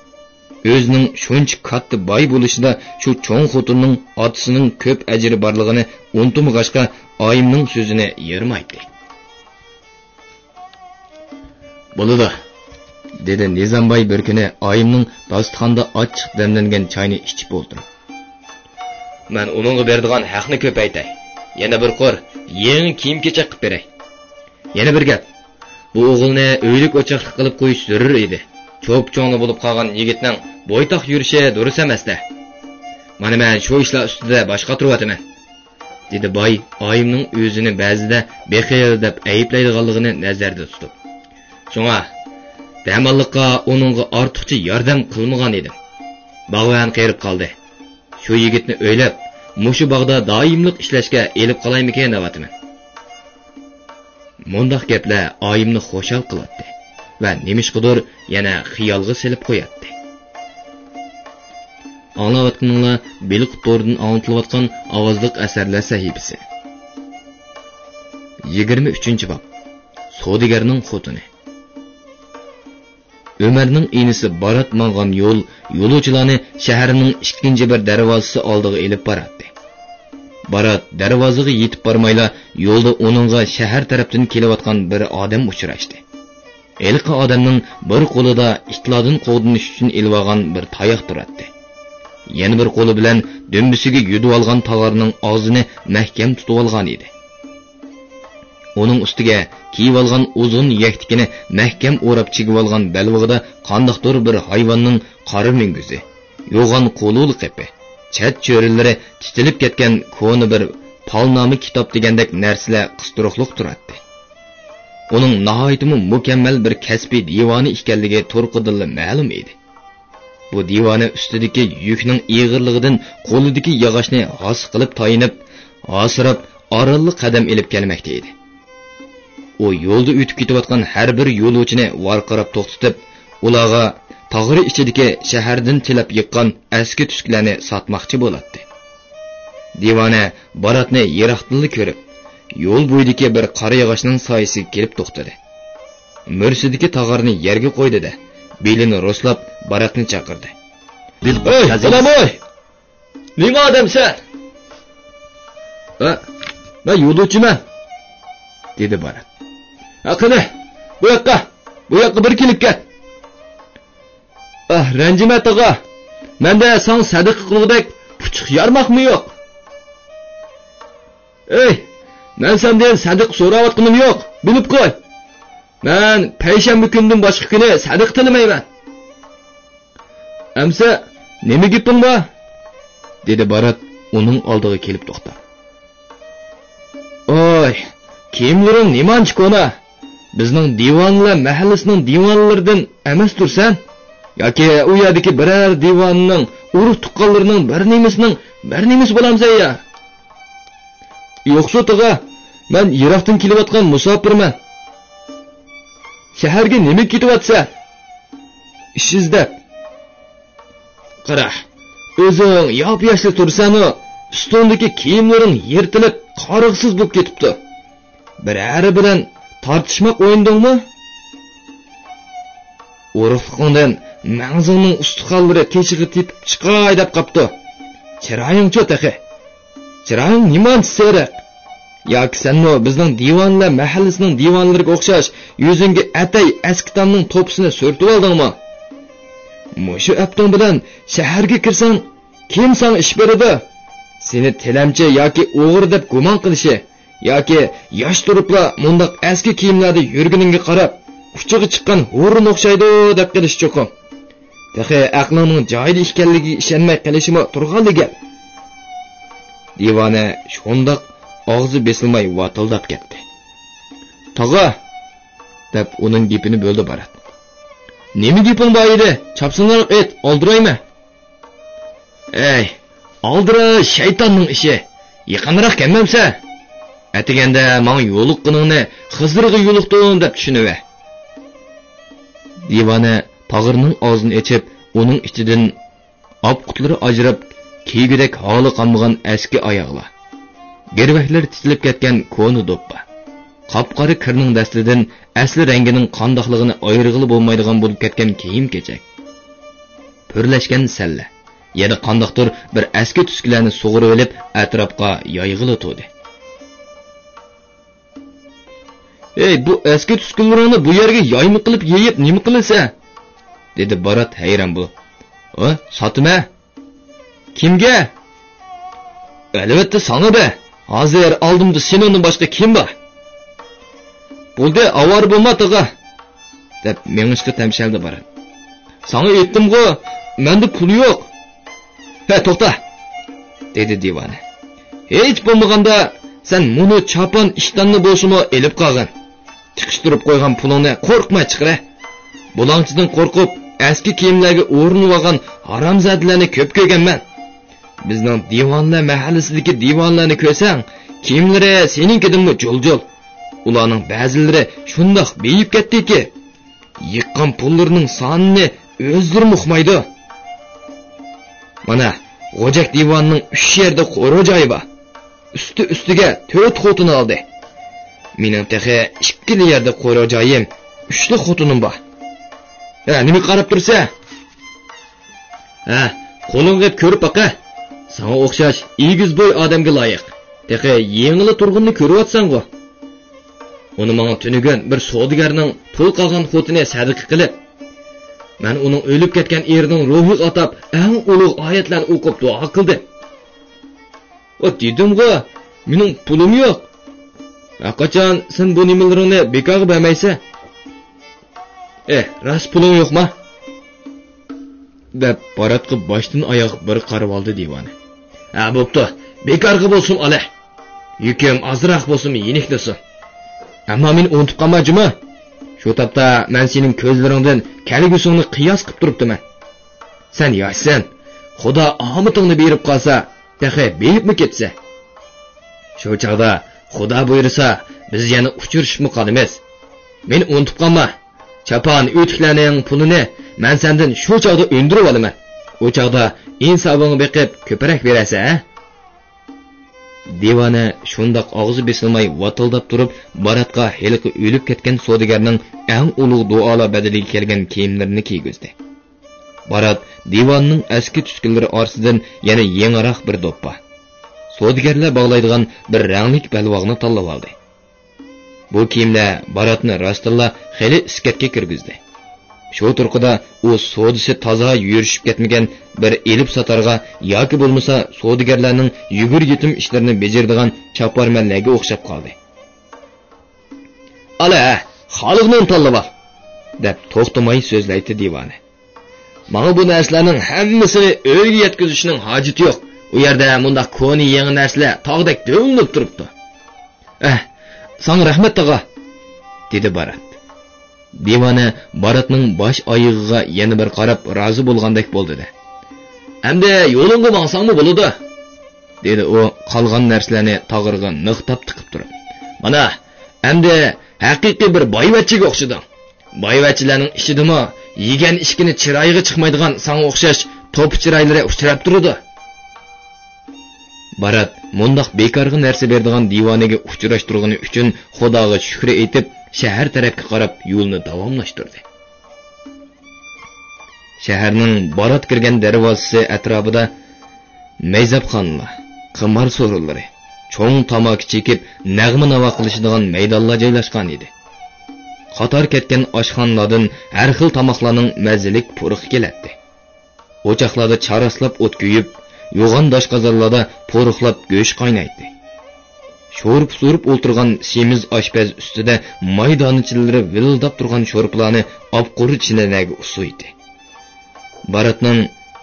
ئۆزىنىڭ شۇنچە كاتتا باي بولۇشىدا شۇ چوڭ خوتۇننىڭ ئاتىسىنىڭ كۆپ ئەجرى بارلىقىنى ئۇنتۇمىغاچقا، ئايىمنىڭ سۆزىنى يىرمايتتى. بولىدۇ، دېدى نىزامباي بىر كۈنى ئايىمنىڭ داستىخاندا ئاچچىق دەملەنگەن چاينى ئىچىپ ئولتۇرۇپ. مەن ئۇنىڭغا بېرىدىغان ھەقنى كۆپەيتەي. يەنە بىر قۇر يېڭى كىيىم-كېچەك قىلىپ بېرەي. يەنە بىر گەپ. بۇ ئوغۇلنى ئۆيلۈك-ئوچاقلىق قىلىپ قويۇش زۆرۈر ئىدى. چوپچوڭلا بولۇپ قالغان يىگىتنىڭ بويتاق يۈرۈشى دۇرۇس ئەمەس-دە. مانا مەن شۇ ئىشلار ئۈستىدە باش قاتۇرۇۋاتىمەن. دېدى باي ئايىمنىڭ ئۆزىنى بەزىدە بېخىل دەپ ئەيىبلەيدىغانلىقىنى نەزەردە تۇتۇپ. شۇڭا، دەماللىققا ئۇنىڭغا ئارتۇقچە ياردەم قىلمىغان ئىدىم. باغۋەن قېرىپ قالدى. شۇ يىگىتنى ئۆيلەپ، مۇشۇ باغدا دائىملىق ئىشلەشكە ئېلىپ قالايمىكىن دەۋاتىمەن. مۇنداق گەپلەر ئايىمنى خۇشال قىلاتتى ۋە نېمىشقىدۇر يەنە خىيالغا سېلىپ قوياتتى. ئاڭلاۋاتقىنىڭلار بېلىق توردىن ئاڭلىتىلىۋاتقان ئاۋازلىق ئەسەرلەر سەھىپىسى. يىگىرمە ئۈچىنچى باب. سودىگەرنىڭ خوتۇنى. ئۆمەرنىڭ ئىنىسى بارات ماڭغان يول يولۇچىلارنى شەھەرنىڭ ئىككىنچى بىر دەرۋازىسى ئالدىغا ئېلىپ باراتتى. بارات دەرۋازىغا يېتىپ بارمايلا، يولدا ئۇنىڭغا شەھەر تەرەپتىن كېلىۋاتقان بىر ئادەم ئۇچراشتى. ھېلىقى ئادەمنىڭ بىر قولىدا ئىتلاردىن قوغدىنىش ئۈچۈن ئېلىۋالغان بىر تاياق تۇراتتى. يەنە بىر قولى بىلەن دۈمبىسىگە يۈدۈۋالغان تاغارنىڭ ئاغزىنى مەھكەم تۇتۇۋالغان ئىدى. ئۇنىڭ ئۈستىگە كىيىۋالغان ئۇزۇن يەكتىكىنى مەھكەم ئوراپ چىگىۋالغان بەلبېغىدا قانداقتۇر بىر ھايۋاننىڭ قارا مۈڭگۈزى، يوغان قۇلۇلە قېپى، چەت چۆرىلىرى تىتىلىپ كەتكەن كونا بىر پالنامە كىتاب دېگەندەك نەرسىلەر قىستۇرۇقلۇق تۇراتتى. ئۇنىڭ ناھايىتىمۇ مۇكەممەل بىر كەسپىي دىۋانە ئىكەنلىكى تۇرقىدىنلا مەلۇم ئىدى. بۇ دىۋانە ئۈستىدىكى يۈكنىڭ ئېغىرلىقىدىن قولىدىكى ياغاچنى ھاسا قىلىپ تايىنىپ، ھاسىراپ، ئارانلا قەدەم ئېلىپ كەلمەكتە ئىدى. ئۇ يولدا ئۆتۈپ كېتىۋاتقان ھەر بىر يولۇچىنى ۋارقىراپ توختىتىپ، ئۇلارغا تاغىرى ئىچىدىكى شەھەردىن تىلەپ يىغقان ئەسكى تۈسكىلەرنى ساتماقچى بولاتتى. دىۋانە باراتنى يىراقتىنلا كۆرۈپ، يول بويىدىكى بىر قارا ياغاچنىڭ سايىسىگە كېلىپ توختىدى. مۈرىسىدىكى تاغارنى يەرگە قويدى-دە، بېلىنى رۇسلاپ، باراتنى چاقىردى. بىل-، ھەي، ئەزىز. بالام-ئاي! نېمە ئادەمسەن؟ ھە، مەن يولۇچىمەن، دېدى بارات. ھە، قېنى، بۇ ياققا، بۇ ياققا بىر كېلىپ كەت. ئاھ، رەنجىمە، تاغا. مەندە ساڭا سەدىقە قىلغۇدەك پۇچۇق يارماقمۇ يوق. ئەي، مەن سەندىن سەدىقە سوراۋاتقىنىم يوق، بىلىپ قوي. مەن پەيشەنبە كۈنىدىن باشقا كۈنى سەدىقە تىلىمەيمەن. ئەمسە نېمە گېپىڭ بار؟ دېدى بارات ئۇنىڭ ئالدىغا كېلىپ توختاپ. ئاي، كىيىملىرىڭ نېمانچە كونا؟ بىزنىڭ دىۋانىلەر مەھەللىسىنىڭ دىۋانىلىرىدىن ئەمەستۇرسەن؟ ياكى ئۇ يەردىكى بىرەر دىۋانىنىڭ ئۇرۇق تۇغقانلىرىنىڭ بىر نېمىسىنىڭ بىر نېمىسى بولامسەن يا؟ يوقسۇ تاغا، مەن يىراقتىن كېلىۋاتقان مۇساپىرمەن. شەھەرگە نېمىگە كېتىۋاتىسەن؟ ئىش ئىزدەپ. قارا، ئۆزۈڭ ياپياشلا تۇرسەنۇ، ئۈستۈڭدىكى كىيىملىرىڭ يىرتىلىپ، قارىغۇسىز بولۇپ كېتىپتۇ. بىرەرى بىلەن تارتىشماق ئوينىدىڭمۇ؟ ئورۇقلۇقۇڭدىن مەڭزىڭنىڭ ئۇستىخانلىرى تېشىغا تېپىپ چىقاي دەپ قاپتۇ. چىرايىڭچۇ تېخى؟ چىرايىڭ نېمانچە سېرىق؟ ياكى سەنمۇ بىزنىڭ دىۋانىلەر مەھەللىسىنىڭ دىۋانىلىرىغا ئوخشاش يۈزۈڭگە ئەتەي ئەسكى تامنىڭ توپىسىنى سۈرتۈۋالدىڭمۇ؟ مۇشۇ ئەپتىڭ بىلەن شەھەرگە كىرسەڭ، كىم ساڭا ئىش بېرىدۇ؟ سېنى تىلەمچى ياكى ئوغرى دەپ گۇمان قىلىشى، ياكى ياش تۇرۇپلا مۇنداق ئەسكى كىيىملەردە يۈرگىنىڭگە قاراپ، ئۇچىغا چىققان ھۇرۇن ئوخشايدۇ دەپ قېلىشى چوقۇم. تېخى ئەقلىڭنىڭ جايىدا ئىكەنلىكىگە ئىشەنمەي قېلىشىمۇ تۇرغانلا گەپ. دىۋانە شۇنداق ئاغزى بېسىلماي ۋاتىلداپ كەتتى. تاغا! دەپ ئۇنىڭ گېپىنى بۆلدى بارات. نېمە گېپىڭ بار ئىدى؟ چاپسانراق ئېيت، ئالدىرايمەن. ئەي، ئالدىراش شەيتاننىڭ ئىشى. يېقىنراق كەلمەمسەن؟ ئەتىگەندە ماڭا يولۇققىنىڭنى خىزىرغا يولۇقتۇم دەپ چۈشىنىۋەر. دىۋانە تاغىرنىڭ ئاغزىنى ئېچىپ، ئۇنىڭ ئىچىدىن ئاپقۇتلىرى ئاجراپ، كىيگۈدەك ھالى قالمىغان ئەسكى ئاياغلار، گىرۋەكلىرى تىتىلىپ كەتكەن كونا دوپپا، قاپقارا كىرنىڭ دەستىدىن ئەسلى رەڭگىنىڭ قانداقلىقىنى ئايرىغىلى بولمايدىغان بولۇپ كەتكەن كىيىم-كېچەك، پۈرلەشكەن سەللە، يەنە قانداقتۇر بىر ئەسكى تۈسكىلەرنى سۇغۇرۇۋېلىپ، ئەتراپقا يايغىلى تۇردى. ئەي، بۇ ئەسكى تۈسكۈنلىرىڭنى بۇ يەرگە يايما قىلىپ يېيىپ نېمە قىلىسەن؟ دېدى بارات ھەيران بولۇپ. ھە، ساتىمەن. كىمگە؟ ئەلۋەتتە ساڭا دە. ھازىر ئالدىمدا سېنىڭدىن باشقا كىم بار؟ بولدى، ئاۋارە بولما تاغا، دەپ مېڭىشقا تەمشەلدى بارات. ساڭا ئېيتتىمغۇ، مەندە پۇل يوق. ھە، توختا، دېدى دىۋانە. ھېچ بولمىغاندا سەن مۇنۇ چاپان ئىشتاننى بولسىمۇ ئېلىپ قالغىن. تىقىشتۇرۇپ قويغان پۇلۇڭنى قورقماي چىقىرە. بۇلاڭچىدىن قورقۇپ، ئەسكى كىيىملەرگە ئورىنىۋالغان ھارامزادىلەرنى كۆپ كۆرگەنمەن. بىزنىڭ دىۋانلار مەھەللىسىدىكى دىۋانلارنى كۆرسەڭ، كىيىملىرى سېنىڭكىدىنمۇ جۇل-جۇل. ئۇلارنىڭ بەزىلىرى شۇنداق بېيىپ كەتتىكى، يىغقان پۇللىرىنىڭ سانىنى ئۆزلىرىمۇ ئۇقمايدۇ. مانا، غوجەك دىۋاننىڭ ئۈچ يەردە قورۇ جايى بار. ئۈستى-ئۈستىگە تۆت خوتۇن ئالدى. مېنىڭ تېخى ئىككىلا يەردە قورۇ جايىم، ئۈچلا خوتۇنۇم بار. ھە، نېمىگە قاراپ تۇرسەن؟ ھە، قولۇڭغا ئېلىپ كۆرۈپ باقە. ساڭا ئوخشاش ئېگىز بوي ئادەمگە لايىق. تېخى يېڭىلا تۇرغىنىنى كۆرۈۋاتىسەنغۇ. ئۇنى ماڭا تۈنۈگۈن بىر سودىگەرنىڭ تول قالغان خوتۇنى سەدىقە قىلىپ، مەن ئۇنىڭ ئۆلۈپ كەتكەن ئېرىنىڭ روھىغا ئاتاپ ئەڭ ئۇلۇغ ئايەتلەرنى ئوقۇپ دۇئا قىلدىم. ۋە دېدىمغۇ، مېنىڭ پۇلۇم يوق. ھەرقاچان سەن بۇ نېمىلىرىڭنى بىكارغا بەرمەيسەن. ئېھ، راست پۇلۇڭ يوقما؟ دەپ باراتقا باشتىن ئاياغ بىر قارىۋالدى دىۋانە. ھە، بوپتۇ، بىكارغا بولسۇن ئالە. يۈكۈم ئازراق بولسىمۇ يېنىكلىسۇن. ئەمما مېنى ئۇنتۇپ قالما جۇمۇ. شۇ تاپتا مەن سېنىڭ كۆزلىرىڭدىن كەلگۈسىڭنى قىياس قىپ تۇرۇپتىمەن. سەن ياشسەن، خۇدا ئامىتىڭنى بېرىپ قالسا، تېخى بېيىپمۇ كېتىسەن. شۇ چاغدا خۇدا بۇيرۇسا، بىز يەنە ئۇچرىشىپمۇ قالىمىز. مېنى ئۇنتۇپ قالما. چاپان ئۆتۈكلەرنىڭ پۇلىنى مەن سەندىن شۇ چاغدا ئۈندۈرۈۋالىمەن. ئۇ چاغدا ئىنسابىڭغا بېقىپ كۆپرەك بېرەرسەن، ھە؟ دىۋانە شۇنداق ئاغزى بېسىلماي ۋاتىلداپ تۇرۇپ، باراتقا ھېلىقى ئۆلۈپ كەتكەن سودىگەرنىڭ ئەڭ ئۇلۇغ دۇئالار بەدىلىگە كەلگەن كىيىملىرىنى كىيگۈزدى. بارات دىۋاننىڭ ئەسكى تۈسكۈنلىرى ئارىسىدىن يەنە يېڭىراق بىر دوپپا، سودىگەرلەر باغلايدىغان بىر رەڭلىك بەلباغنى تاللىۋالدى. بۇ كىيىملەر باراتنى راستتىنلا خېلى ئىسكەتكە كىرگۈزدى. شۇ تۇرقىدا ئۇ سودىسى تازا يۈرۈشۈپ كەتمىگەن بىر ئېلىپ ساتارغا ياكى بولمىسا سودىگەرلەرنىڭ يۈگۈر يېتىم ئىشلىرىنى بېجىرىدىغان چاپارمەنلەرگە ئوخشاپ قالدى. ئالە، خالىغىنىڭ تاللىۋال، دەپ توختىماي سۆزلەيتتى دىۋانە. ماڭا بۇ نەرسىلەرنىڭ ھەممىسىنى ئۆيگە يەتكۈزۈشنىڭ ھاجىتى يوق. ئۇ يەردە مۇنداق كونا يېڭى نەرسىلەر تاغدەك دۆۋىلىنىپ تۇرۇپتۇ. ئەھ، ساڭا رەھمەت تاغا، دېدى بارات. دىۋانە باراتنىڭ باش ئايىغىغا يەنە بىر قاراپ رازى بولغاندەك بولدى-دە. ئەمدى يولۇڭغا ماڭساڭمۇ بولىدۇ، دېدى ئۇ قالغان نەرسىلەرنى تاغىرىغا نىقتاپ تىقىپ تۇرۇپ. مانا، ئەمدى ھەقىقىي بىر بايۋەچچىگە ئوخشىدىڭ. بايۋەچچىلەرنىڭ ئىچىدىمۇ يېگەن ئىشىكىنى چىرايىغا چىقمايدىغان ساڭا ئوخشاش توپا چىرايلىرى ئۇچراپ تۇرىدۇ. بارات مۇنداق بىكارغا نەرسە بېرىدىغان دىۋانىگە ئۇچراشتۇرغىنى ئۈچۈن خۇداغا شۈكرى ئېيتىپ، شەھەر تەرەپكە قاراپ يولىنى داۋاملاشتۇردى. شەھەرنىڭ بارات كىرگەن دەرۋازىسى ئەتراپىدا مەيزەپخانىلار، قىمار سورۇنلىرى، چوڭ تاماكا چېكىپ، نەغمە-ناۋا قىلىشىدىغان مەيدانلار جايلاشقان ئىدى. قاتار كەتكەن ئاشخانىلاردىن ھەر خىل تاماقلارنىڭ مەززىلىك پۇرىقى كېلەتتى. ئوچاقلاردا چاراسلاپ ئوت كۆيۈپ، يوغان داشقازانلاردا پۇرۇقلاپ گۆش قاينايتتى. شورپا سورۇپ ئولتۇرغان سېمىز ئاشپەز ئۈستىدە ماي دانىچىلىرى ۋىلىلداپ تۇرغان شورپىلارنى ئاپقۇرۇ چىنىلەرگە ئۇسۇيتتى. باراتنىڭ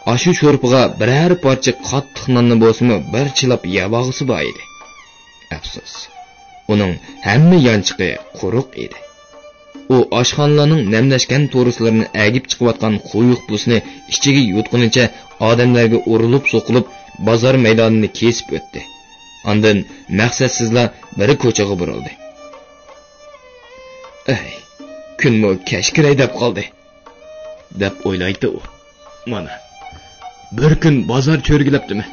ئاشۇ شورپىغا بىرەر پارچە قاتتىق ناننى بولسىمۇ بىر چىلاپ يەۋالغۇسى بار ئىدى. ئەپسۇس، ئۇنىڭ ھەممە يانچۇقى قۇرۇق ئىدى. ئۇ ئاشخانىلارنىڭ نەملەشكەن تورۇسلىرىنى ئەگىپ چىقىۋاتقان قويۇق بۇسنى ئىچىگە يۇتقىنىچە ئادەملەرگە ئۇرۇلۇپ سوقۇلۇپ، بازار مەيدانىنى كېسىپ ئۆتتى. ئاندىن مەقسەتسىزلا بىر كوچىغا بۇرۇلدى. ئەي، كۈنمۇ كەچكىرەي دەپ قالدى، دەپ ئويلايتتى ئۇ. مانا، بىر كۈن بازار چۆرگىلەپتىمەن.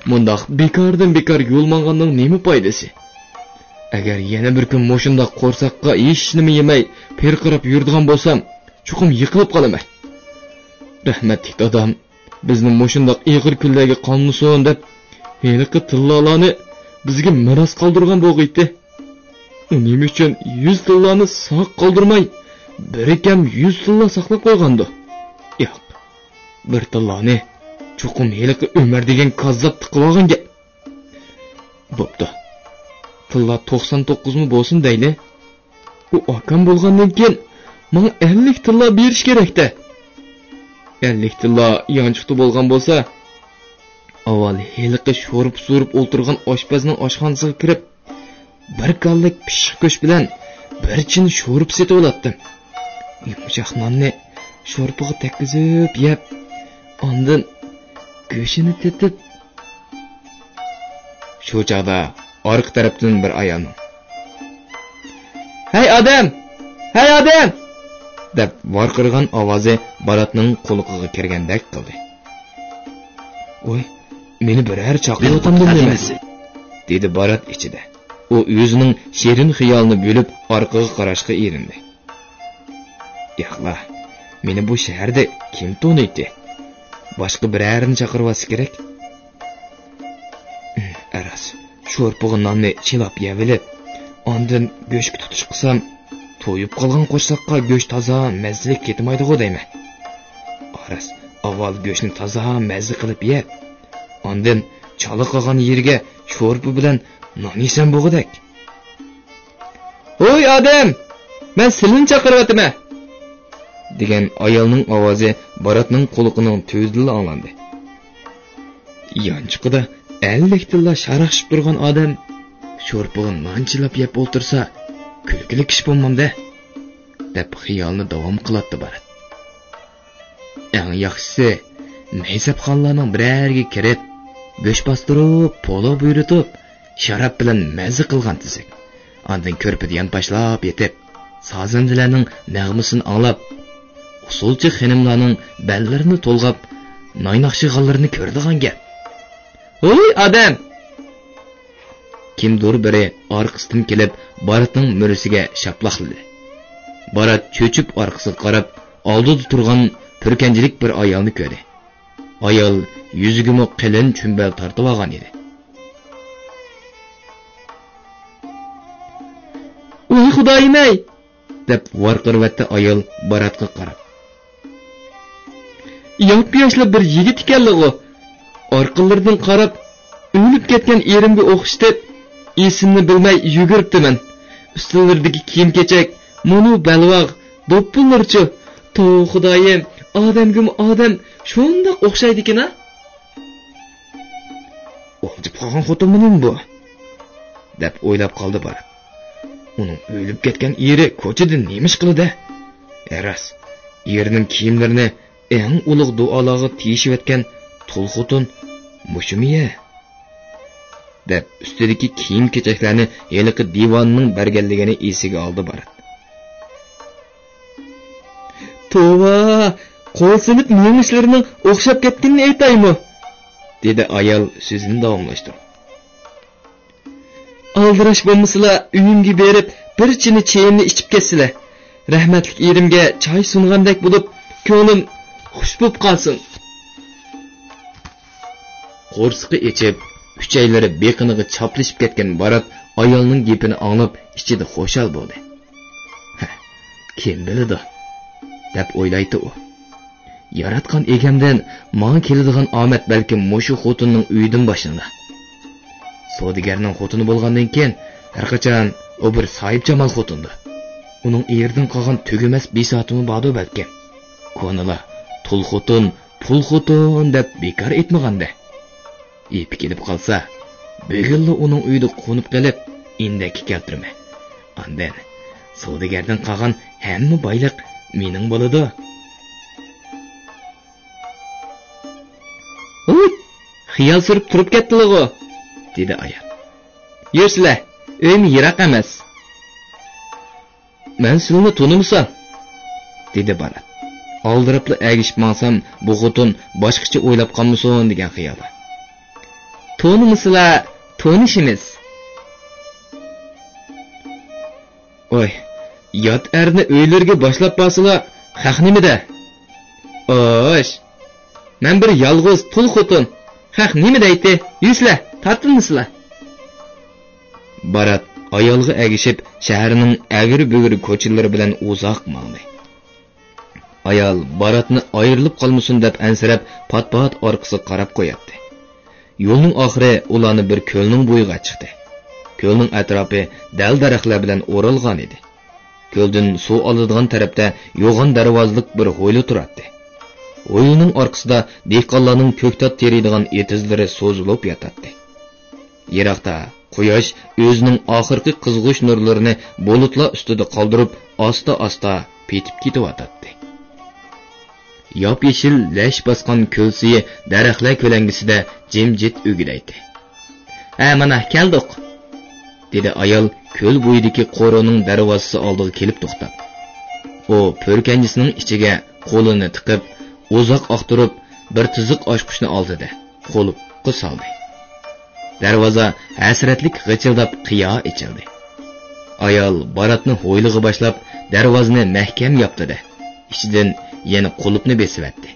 مۇنداق بىكاردىن بىكار يول ماڭغاننىڭ نېمە پايدىسى؟ ئەگەر يەنە بىر كۈن مۇشۇنداق قورساققا ھېچنېمە يېمەي پىرقىراپ يۈرىدىغان بولسام، چوقۇم يىقىلىپ قالىمەن. رەھمەتلىك دادام بىزنى مۇشۇنداق ئېغىر كۈنلەرگە قالمىسۇن دەپ، ھېلىقى تىللالارنى بىزگە مىراس قالدۇرغان بولغىيتتى. ئۇ نېمە ئۈچۈن يۈز تىللانى ساق قالدۇرماي، بىرىكەم يۈز تىللا ساقلاپ قويغاندۇ؟ ياق، بىر تىللانى چوقۇم ھېلىقى ئۆمەر دېگەن كاززاپ تىقىۋالغان گەپ. بوپتۇ. تىللا توقسان توققۇزمۇ بولسۇن دەيلى. ئۇ ئاكام بولغاندىن كېيىن ماڭا ئەللىك تىللا بېرىش كېرەك-دە. ئەللىك تىللا يانچۇقتا بولغان بولسا، ئاۋۋال ھېلىقى شورپا سورۇپ ئولتۇرغان ئاشپەزنىڭ ئاشخانىسىغا كىرىپ، بىر كاللىك پىششىق گۆش بىلەن بىر چىن شورپا سېتىۋالاتتىم. يۇمشاق ناننى شورپىغا تەگكۈزۈپ يەپ، ئاندىن گۆشىنى تېتىپ، شۇ چاغدا ئارقا تەرەپتىن بىر ئايالنىڭ «ھەي ئادەم! ھەي ئادەم!» دەپ ۋارقىرىغان ئاۋازى باراتنىڭ قۇلىقىغا كىرگەندەك قىلدى. «ۋاي، مېنى بىرەر چاقىرىۋاتامدۇ نېمە؟» دېدى بارات ئىچىدە. ئۇ ئۆزىنىڭ شېرىن خىيالىنى بۆلۈپ ئارقىغا قاراشقا ئېرىندى. «ياقلا، مېنى بۇ شەھەردە كىم تونۇيتتى؟ باشقا بىرەرىنى چاقىرىۋالسا كېرەك.» «ئەراس، شورپىغا ناننى چىلاپ يەۋېلىپ، ئاندىن گۆشكە تۇتۇش قىلسام، تويۇپ قالغان قورساققا گۆش تازا مەززىلىك كېتىمايدىغۇ دەيمەن. ئاراس، ئاۋۋال گۆشنى تازا مەززە قىلىپ يەپ، ئاندىن چالا قالغان يېرىگە شورپا بىلەن نان يېسەم بوغۇدەك.» «ھوي ئادەم! مەن سىلىنى چاقىرىۋاتىمەن!» دېگەن ئايالنىڭ ئاۋازى باراتنىڭ قۇلىقىنىڭ تۈۋىدىلا ئاڭلاندى. يانچۇقىدا ئەللىكتىنلا شاراقشىپ تۇرغان ئادەم شورپىغا نان چىلاپ يەپ ئولتۇرسا، كۈلكىلىك ئىش بولمامدۇ؟ دەپ خىيالىنى داۋام قىلاتتى بارات. ئەڭ ياخشىسى، مەيسەپخانلارنىڭ بىرەرىگە كىرىپ، گۆش باستۇرۇپ، پولۇ بۇيرۇتۇپ، شاراب بىلەن مەززە قىلغان تۈزۈك. ئاندىن كۆرپىدە يانپاشلاپ يېتىپ، سازەندىلەرنىڭ نەغمىسىنى ئاڭلاپ، ئۇسسۇلچى خېنىملارنىڭ بەللىرىنى تولغاپ، نايناقشىغانلىرىنى كۆرىدىغان گەپ. ھوي ئادەم! كىمدۇر بىرى ئارقىسىدىن كېلىپ، باراتنىڭ مۈرىسىگە شاپىلاقلىدى. بارات چۆچۈپ ئارقىسىغا قاراپ، ئالدىدا تۇرغان پۈركەنجىلىك بىر ئايالنى كۆردى. ئايال يۈزىگىمۇ قېلىن چۈمبەل تارتىۋالغان ئىدى. ۋاي خۇدايىم-ئەي! دەپ ۋارقىرىۋەتتى ئايال باراتقا قاراپ. ياپياشلا بىر يىگىت ئىكەنلىغۇ! ئارقىلىرىدىن قاراپ، ئۆلۈپ كەتكەن ئېرىمگە ئوخشىتىپ، ئېسىمنى بىلمەي يۈگۈرۈپتىمەن. ئۈستىلىرىدىكى كىيىم-كېچەك، مۇنۇ بەلباغ، دوپپىلىرىچۇ؟ توۋا خۇدايىم، ئادەمگىمۇ ئادەم شۇنداق ئوخشايدىكىن-ھە! ئالجىپ قالغان خوتۇنمۇ نېمە بۇ؟ دەپ ئويلاپ قالدى بارات. ئۇنىڭ ئۆلۈپ كەتكەن ئېرى كوچىدا نېمە ئىش قىلىدۇ؟ ئەي راست، ئېرىنىڭ كىيىملىرىنى ئەڭ ئۇلۇغ دۇئالارغا تېيىشىۋەتكەن تۇل خوتۇن مۇشۇمۇ يە؟ دەپ ئۈستىدىكى كىيىم-كېچەكلەرنى ھېلىقى دىۋانىنىڭ بەرگەنلىكىنى ئېسىگە ئالدى بارات. توۋا، قول سېلىپ مېڭىشلىرىنىڭ ئوخشاپ كەتكىنىنى ئېيتايمۇ؟ دېدى ئايال سۆزىنى داۋاملاشتۇرۇپ. ئالدىراش بولمىسىلا، ئۆيۈمگە بېرىپ، بىر چىنە چېيىمنى ئىچىپ كەتسىلە. رەھمەتلىك ئېرىمگە چاي سۇنغاندەك بولۇپ، كۆڭلۈم خۇش بولۇپ قالسۇن. قورسىقى ئېچىپ، ئۈچەيلىرى بېقىنىغا چاپلىشىپ كەتكەن بارات ئايالنىڭ گېپىنى ئاڭلاپ، ئىچىدە خۇشال بولدى. ھە، كىم بىلىدۇ؟ دەپ ئويلايتتى ئۇ. ياراتقان ئىگەمدىن ماڭا كېلىدىغان ئامەت بەلكىم مۇشۇ خوتۇننىڭ ئۆيىدىن باشلىنار. سودىگەرنىڭ خوتۇنى بولغاندىن كېيىن، ھەرقاچان ئۇ بىر ساھىبجامال خوتۇندۇر. ئۇنىڭ ئېرىدىن قالغان تۈگىمەس بىساتىمۇ باردۇ بەلكىم. كونىلار تۇل خوتۇن، پۇل خوتۇن دەپ بىكار ئېيتمىغاندە. ئېپى كېلىپ قالسا، بۈگۈنلا ئۇنىڭ ئۆيىدە قونۇپ قېلىپ، ئىندەككە كەلتۈرىمەن. ئاندىن سودىگەردىن قالغان ھەممە بايلىق مېنىڭ بولىدۇ. ھۇي، خىيال سۈرۈپ تۇرۇپ كەتتىلىغۇ، دېدى ئايال. يۈرسىلە، ئۆيۈم يىراق ئەمەس. مەن سىلىنى تونۇمىسام، دېدى بارات. ئالدىراپلا ئەگىشىپ ماڭسام، بۇ خوتۇن باشقىچە ئويلاپ قالمىسۇن دېگەن خىيالدا. تونۇمىسىلا، تونۇشىمىز. ئوي، يات ئەرنى ئۆيلىرىگە باشلاپ بارسىلا، خەق نېمە دەر؟ ئوش، مەن بىر يالغۇز تۇل خوتۇن. خەق نېمە دەيتتى؟ يۈرسىلە، تارتىنمىسىلا. بارات ئايالغا ئەگىشىپ، شەھەرنىڭ ئەگرى-بۈگرى كوچىلىرى بىلەن ئۇزاق ماڭدى. ئايال باراتنى ئايرىلىپ قالمىسۇن دەپ ئەنسىرەپ، پات-پات ئارقىسىغا قاراپ قوياتتى. يولنىڭ ئاخىرى ئۇلارنى بىر كۆلنىڭ بويىغا چىقتى. كۆلنىڭ ئەتراپى دەل-دەرەخلەر بىلەن ئورالغان ئىدى. كۆلدىن سۇ ئالىدىغان تەرەپتە يوغان دەرۋازىلىق بىر ھويلا تۇراتتى. ھويلىنىڭ ئارقىسىدا دېھقانلارنىڭ كۆكتات تېرىيدىغان ئېتىزلىرى سوزۇلۇپ ياتاتتى. يىراقتا قۇياش ئۆزىنىڭ ئاخىرقى قىزغۇچ نۇرلىرىنى بۇلۇتلار ئۈستىدە قالدۇرۇپ، ئاستا-ئاستا پېتىپ كېتىۋاتاتتى. ياپيېشىل لەش باسقان كۆل سۈيى دەرەخلەر كۆلەڭگىسىدە جىمجىت ئۆگدەيتتى. ھە، مانا، كەلدۇق، دېدى ئايال كۆل بويىدىكى قورۇنىڭ دەرۋازىسى ئالدىغا كېلىپ توختاپ. ئۇ پۈركەنجىسىنىڭ ئىچىگە قولىنى تىقىپ، ئۇزاق ئاختۇرۇپ، بىر تىزىق ئاچقۇچنى ئالدى-دە، قۇلۇپقا سالدى. دەرۋازا ھەسرەتلىك غىچىلداپ قىيا ئېچىلدى. ئايال باراتنى ھويلىغا باشلاپ، دەرۋازىنى مەھكەم ياپتى-دە، ئىچىدىن يەنە قۇلۇپنى بېسىۋەتتى.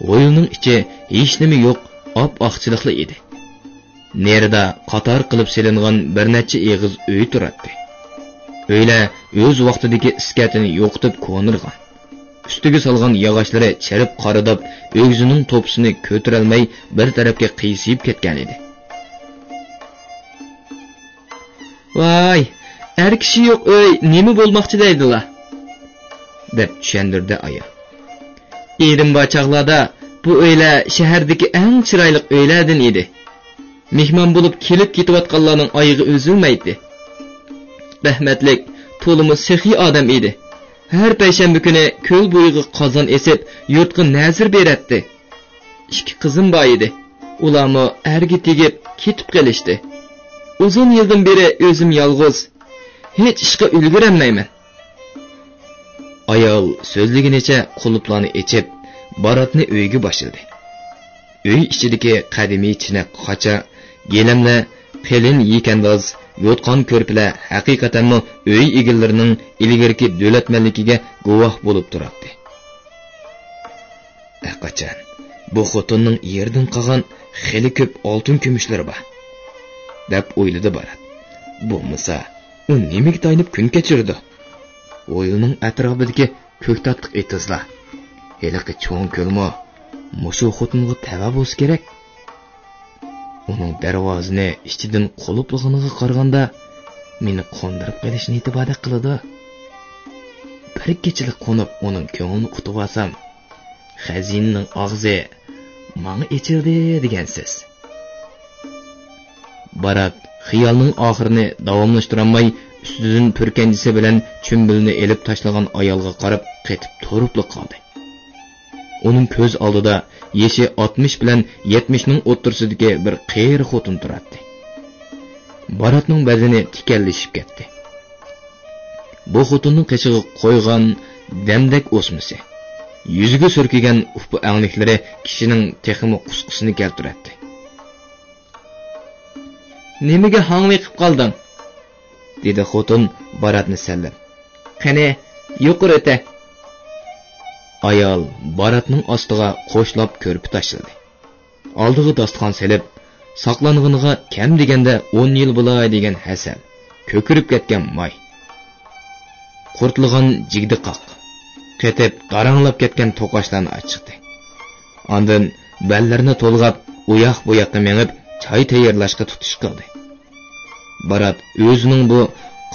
ھويلىنىڭ ئىچى ھېچنېمە يوق، ئاپئاقچىلىقلا ئىدى. نېرىدا قاتار قىلىپ سېلىنغان بىر نەچچە ئېغىز ئۆي تۇراتتى. ئۆيلەر ئۆز ۋاقتىدىكى ئىسكەتىنى يوقىتىپ كونىرىغان. ئۈستىگە سالغان ياغاچلىرى چىرىپ قارىداپ، ئۆگزىنىڭ توپىسىنى كۆتۈرەلمەي بىر تەرەپكە قىيسىيىپ كەتكەنىدى. ۋاي، ئەر كىشى يوق ئۆي نېمە بولماقچى دەيدىلا؟ دەپ چۈشەندۈردى ئايال. ئېرىم بار چاغلاردا بۇ ئۆيلەر شەھەردىكى ئەڭ چىرايلىق ئۆيلەردىن ئىدى. مېھمان بولۇپ كېلىپ كېتىۋاتقانلارنىڭ ئايىغى ئۈزۈلمەيتتى. رەھمەتلىك تولىمۇ سېخىي ئادەم ئىدى. ھەر پەيشەنبە كۈنى كۆل بويىغا قازان ئېسىپ، يۇرتقا نەزىر بېرەتتى. ئىككى قىزىم بار ئىدى. ئۇلارمۇ ئەرگە تېگىپ كېتىپ قېلىشتى. ئۇزۇن يىلدىن بېرى ئۆزۈم يالغۇز. ھېچ ئىشقا ئۈلگۈرەلمەيمەن. ئايال سۆزلىگىنىچە قۇلۇپلارنى ئېچىپ، باراتنى ئۆيگە باشلىدى. ئۆي ئىچىدىكى قەدىمىي چىنە قاچا، گىلەملەر، قېلىن يېكەنداز، يوتقان كۆرپىلەر ھەقىقەتەنمۇ ئۆي ئىگىلىرىنىڭ ئىلگىرىكى دۆلەتمەنلىكىگە گۇۋاھ بولۇپ تۇراتتى. ئەقاچان، بۇ خوتۇننىڭ ئېرىدىن قالغان خېلى كۆپ ئالتۇن كۈمۈشلىرى بار، دەپ ئويلىدى بارات. بولمىسا، ئۇ نېمىگە تايىنىپ كۈن كەچۈرىدۇ؟ ھويلىنىڭ ئەتراپىدىكى كۆكتاتلىق ئېتىزلار، ھېلىقى چوڭ كۆلمۇ مۇشۇ خوتۇنغا تەۋە بولسا كېرەك. ئۇنىڭ دەرۋازىنى ئىچىدىن قۇلۇپلىغىنىغا قارىغاندا، مېنى قاندۇرۇپ قېلىش نىيىتى باردەك قىلىدۇ. بىر كېچىلىك قونۇپ ئۇنىڭ كۆڭلىنى ئۇتۇۋالسام، خەزىنىنىڭ ئاغزى ماڭا ئېچىلدى دېگەن سۆز. بارات خىيالنىڭ ئاخىرىنى داۋاملاشتۇرالماي، ئۈستىدىن پۈركەنجىسى بىلەن چۈمبۈلنى ئېلىپ تاشلىغان ئايالغا قاراپ قېتىپ تۇرۇپلا قالدى. ئۇنىڭ كۆز ئالدىدا يېشى ئاتمىش بىلەن يەتمىشنىڭ ئوتتۇرىسىدىكى بىر قېرى خوتۇن تۇراتتى. باراتنىڭ بەدىنى تىكەنلىشىپ كەتتى. بۇ خوتۇننىڭ قېشىغا قويغان دەمدەك ئوسمىسى، يۈزىگە سۈركىگەن ئۇپا ئەڭلىكلىرى كىشىنىڭ تېخىمۇ قۇسقىسىنى كەلتۈرەتتى. نېمىگە ھاڭۋېقىپ قالدىڭ؟ دېدى خوتۇن باراتنى سەنلەپ. قېنى، يۇقىرى ئۆتە. ئايال باراتنىڭ ئاستىغا قوشلاپ كۆرپە تاشلىدى. ئالدىغا داستىخان سېلىپ، ساقلانغىنىغا كەم دېگەندە ئون يىل بولاي دېگەن ھەسەل، كۆكىرىپ كەتكەن ماي، قۇرتلىغان جىگدە قاق، قېتىپ داراڭلاپ كەتكەن توقاچلارنى ئاچىقتى. ئاندىن بەللىرىنى تولغاپ، ئۇياق-بۇياققا مېڭىپ، چاي تەييارلاشقا تۇتۇش قىلدى. بارات ئۆزىنىڭ بۇ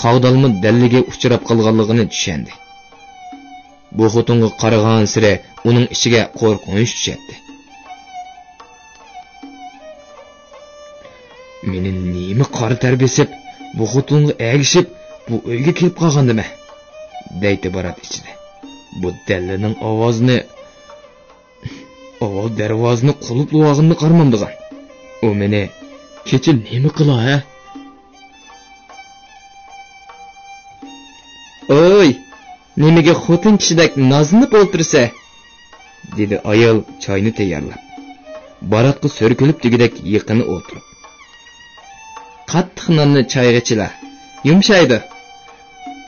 قاغدالما دەللىگە ئۇچراپ قالغانلىقىنى چۈشەندى. بۇ خوتۇنغا قارىغانسېرى ئۇنىڭ ئىچىگە قورقۇنچ چۈشەتتى. مېنى نېمە قارا تەر بېسىپ، بۇ خوتۇنغا ئەگىشىپ، بۇ ئۆيگە كېلىپ قالغاندىمەن؟ دەيتتى بارات ئىچىدە. بۇ دەللىنىڭ ئاۋازىنى، ئاۋۋال دەرۋازىنى قۇلۇپلىۋالغىنىنى قارىمامدىغان. ئۇ مېنى كېچە نېمە قىلا، ھە؟ ئوي، نېمىگە خوتۇن كىشىدەك نازلىنىپ ئولتۇرىسەن؟ دېدى ئايال چاينى تەييارلاپ، باراتقا سۈركىلىپ دېگۈدەك يېقىن ئولتۇرۇپ. قاتتىق ناننى چايغا چىلا، يۇمشايدۇ.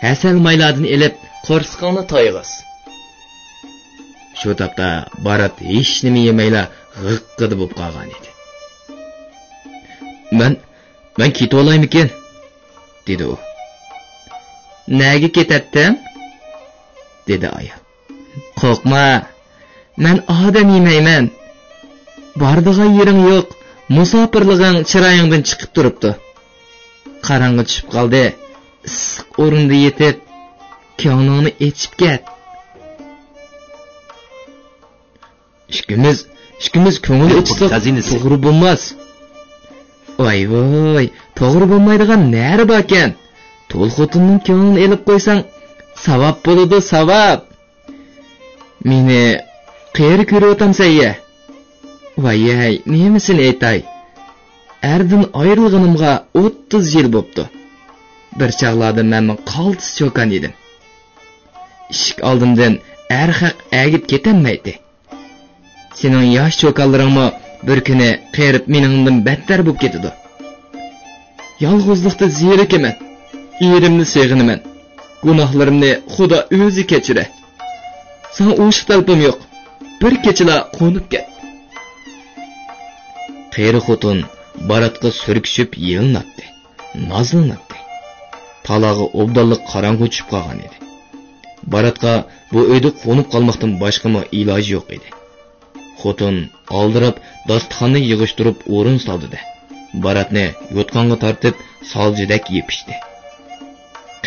ھەسەل مايلاردىن ئېلىپ، قورسىقىڭنى تويغۇز. شۇ تاپتا بارات ھېچنېمە يېمەيلا غىققىدە بولۇپ قالغان ئىدى. مەن، مەن كېتىۋالايمىكىن؟ دېدى ئۇ. نەگە كېتەتتىڭ؟ دېدى ئايال. قورقما، مەن ئادەم يېمەيمەن. بارىدىغان يېرىڭ يوق، مۇساپىرلىقىڭ چىرايىڭدىن چىقىپ تۇرۇپتۇ. قاراڭغۇ چۈشۈپ قالدى، ئىسسىق ئورۇندا يېتىپ، كۆڭلۈڭنى ئېچىپ كەت. ئىككىمىز، ئىككىمىز كۆڭۈل ئېچىساق توغرا بولماس. ۋاي ۋاي، توغرا بولمايدىغان نەرە باركەن؟ تۇل خوتۇننىڭ كۆڭلىنى ئېلىپ قويساڭ، ساۋاب بولىدۇ، ساۋاب. مېنى قېرى كۆرۈۋاتامسەن يە؟ ۋايەي، نېمىسىنى ئېيتاي؟ ئەردىن ئايرىلغىنىمغا ئوتتۇز يىل بوپتۇ. بىر چاغلاردا مەنمۇ قالتىس چوكان ئىدىم. ئىشىك ئالدىمدىن ئەر خەق ئەگىپ كېتەلمەيتتى. سېنىڭ ياش چوكانلىرىڭمۇ بىر كۈنى قېرىپ مېنىڭدىن بەتتەر بوپ كېتىدۇ. يالغۇزلۇقتا زېرىكىمەن. ئېرىمنى سېغىنىمەن. گۇناھلىرىمنى خۇدا ئۆزى كەچۈرە. ساڭا ئوشۇق تەلىپىم يوق. بىر كېچىلا قونۇپ كەت. قېرى خوتۇن باراتقا سۈركىشىپ يېلىناتتى، نازلىناتتى. تالاغا ئوبدانلا قاراڭغۇ چۈشۈپ قالغان ئىدى. باراتقا بۇ ئۆيدە قونۇپ قالماقتىن باشقىمۇ ئىلاجى يوق ئىدى. خوتۇن ئالدىراپ داستىخاننى يىغىشتۇرۇپ ئورۇن سالدى-دە، باراتنى يوتقانغا تارتىپ سالجىدەك يېپىشتى.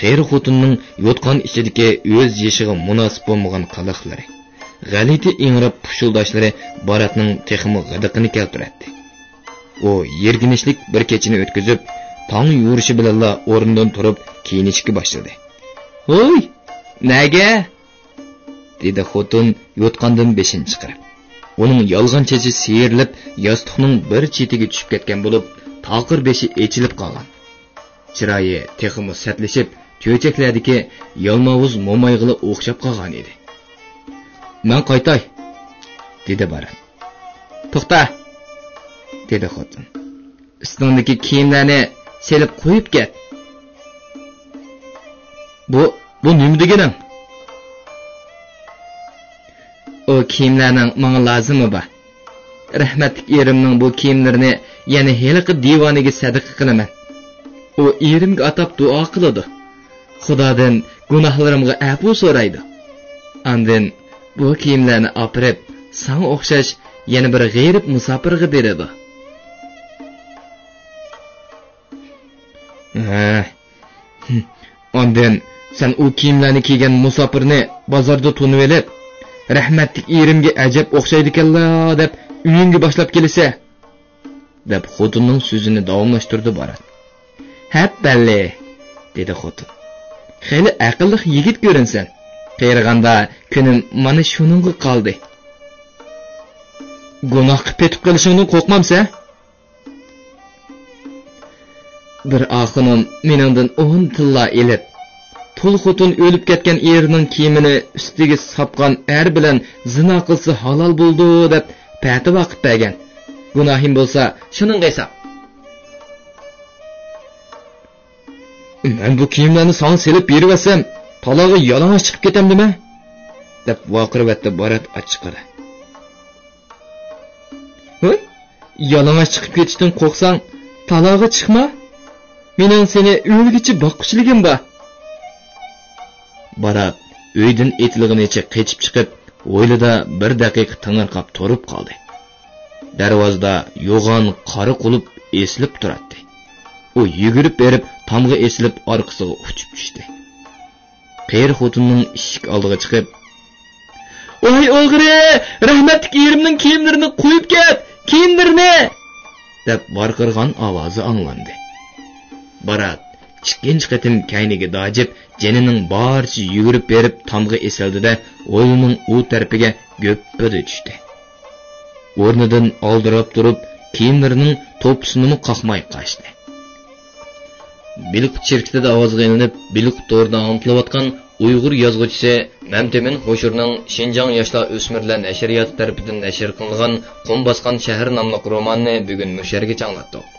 قېرى خوتۇننىڭ يوتقان ئىچىدىكى ئۆز يېشىغا مۇناسىپ بولمىغان قىلىقلىرى، غەلىتە ئىڭراپ پۇشۇلداشلىرى باراتنىڭ تېخىمۇ غىدىقىنى كەلتۈرەتتى. ئۇ يىرگىنچلىك بىر كېچىنى ئۆتكۈزۈپ، تاڭ يورۇشى بىلەنلا ئورنىدىن تۇرۇپ كىيىنىشكە باشلىدى. ھوي، نەگە؟ دېدى خوتۇن يوتقاندىن بېشىنى چىقىرىپ. ئۇنىڭ يالغان چېچى سىيرىلىپ، ياستۇقنىڭ بىر چېتىگە چۈشۈپ كەتكەن بولۇپ، تاقىر بېشى ئېچىلىپ قالغان. چىرايى تېخىمۇ سەتلىشىپ، چۆچەكلەردىكى يالماۋۇز مومايغىلا ئوخشاپ قالغان ئىدى. مەن قايتاي، دېدى بارات. توختا، دېدى خوتۇن. ئۈستۈڭدىكى كىيىملەرنى سېلىپ قويۇپ كەت. بۇ، بۇ نېمە دېگىنىڭ؟ ئۇ كىيىملەرنىڭ ماڭا لازىمى بار. رەھمەتلىك ئېرىمنىڭ بۇ كىيىملىرىنى يەنە ھېلىقى دىۋانىگە سەدىقە قىلىمەن. ئۇ ئېرىمگە ئاتاپ دۇئا قىلىدۇ. خۇدادىن گۇناھلىرىمغا ئەپۇ سورايدۇ. ئاندىن بۇ كىيىملەرنى ئاپىرىپ، ساڭا ئوخشاش يەنە بىر غېرىب مۇساپىرغا بېرىدۇ. ھە. ئاندىن سەن ئۇ كىيىملەرنى كىيگەن مۇساپىرنى بازاردا تونۇۋېلىپ، رەھمەتلىك ئېرىمگە ئەجەب ئوخشايدىكەنلا دەپ ئۆيۈڭگە باشلاپ كېلىسە، دەپ خوتۇننىڭ سۆزىنى داۋاملاشتۇردى بارات. ھەپپەللى، دېدى خوتۇن. خېلى ئەقىللىق يىگىت كۆرۈنسەن. قېرىغاندا كۈنۈم مانا شۇنىڭغا قالدى. گۇناھقا پېتىپ قېلىشىڭدىن قورقمامسەن؟ بىر ئاخۇنۇم مېنىڭدىن ئون تىللا ئېلىپ، تۇل خوتۇن ئۆلۈپ كەتكەن ئېرىنىڭ كىيىمىنى ئۈستىگە ساپقان ئەر بىلەن زىنا قىلسا ھالال بولىدۇ دەپ پەتىۋا قىلىپ بەرگەن. گۇناھىم بولسا شۇنىڭغا ھېساب. مەن بۇ كىيىملەرنى ساڭا سېلىپ بېرىۋەتسەم، تالاغا يالىڭاچ چىقىپ كېتەمدىمەن؟ دەپ ۋارقىرىۋەتتى بارات ئاچچىقىدا. ھوي، يالىڭاچ چىقىپ كېتىشتىن قورقساڭ، تالاغا چىقما. مېنىڭ سېنى ئۆلگۈچە باققۇچىلىكىم بار. بارات ئۆيدىن ئېتىلغىنىچە قېچىپ چىقىپ، ھويلىدا بىر دەقىقە تېڭىرقاپ تۇرۇپ قالدى. دەرۋازىدا يوغان قارا قۇلۇپ ئېسىلىپ تۇراتتى. ئۇ يۈگۈرۈپ بېرىپ تامغا ئېسىلىپ ئارقىسىغا ئۇچۇپ چۈشتى. قېرى خوتۇننىڭ ئىشىك ئالدىغا چىقىپ، ۋاي ئوغرى! رەھمەتلىك ئېرىمنىڭ كىيىملىرىنى قويۇپ كەت! كىيىملىرىنى! دەپ ۋارقىرىغان ئاۋازى ئاڭلاندى. بارات ئىككىنچى قېتىم كەينىگە داجىپ، جېنىنىڭ بارىچە يۈگۈرۈپ بېرىپ تامغا ئېسىلدى-دە، ھويلىنىڭ ئۇ تەرىپىگە گۆپپىدە چۈشتى. ئورنىدىن ئالدىراپ تۇرۇپ، كىيىملىرىنىڭ توپىسىنىمۇ قاقماي قاچتى. بېلىققۇت شىركىتىدە ئاۋازغا ئېلىنىپ، بېلىققۇت تورىدا ئاڭلىتىلىۋاتقان ئۇيغۇر يازغۇچىسى مەمتىمىن ھوشۇرنىڭ شىنجاڭ ياشلار ئۆسمۈرلەر نەشرىياتى تەرىپىدىن نەشر قىلىنغان قۇم باسقان شەھەر ناملىق رومانىنى بۈگۈن مۇشۇ يەرگىچە ئاڭلاتتۇق.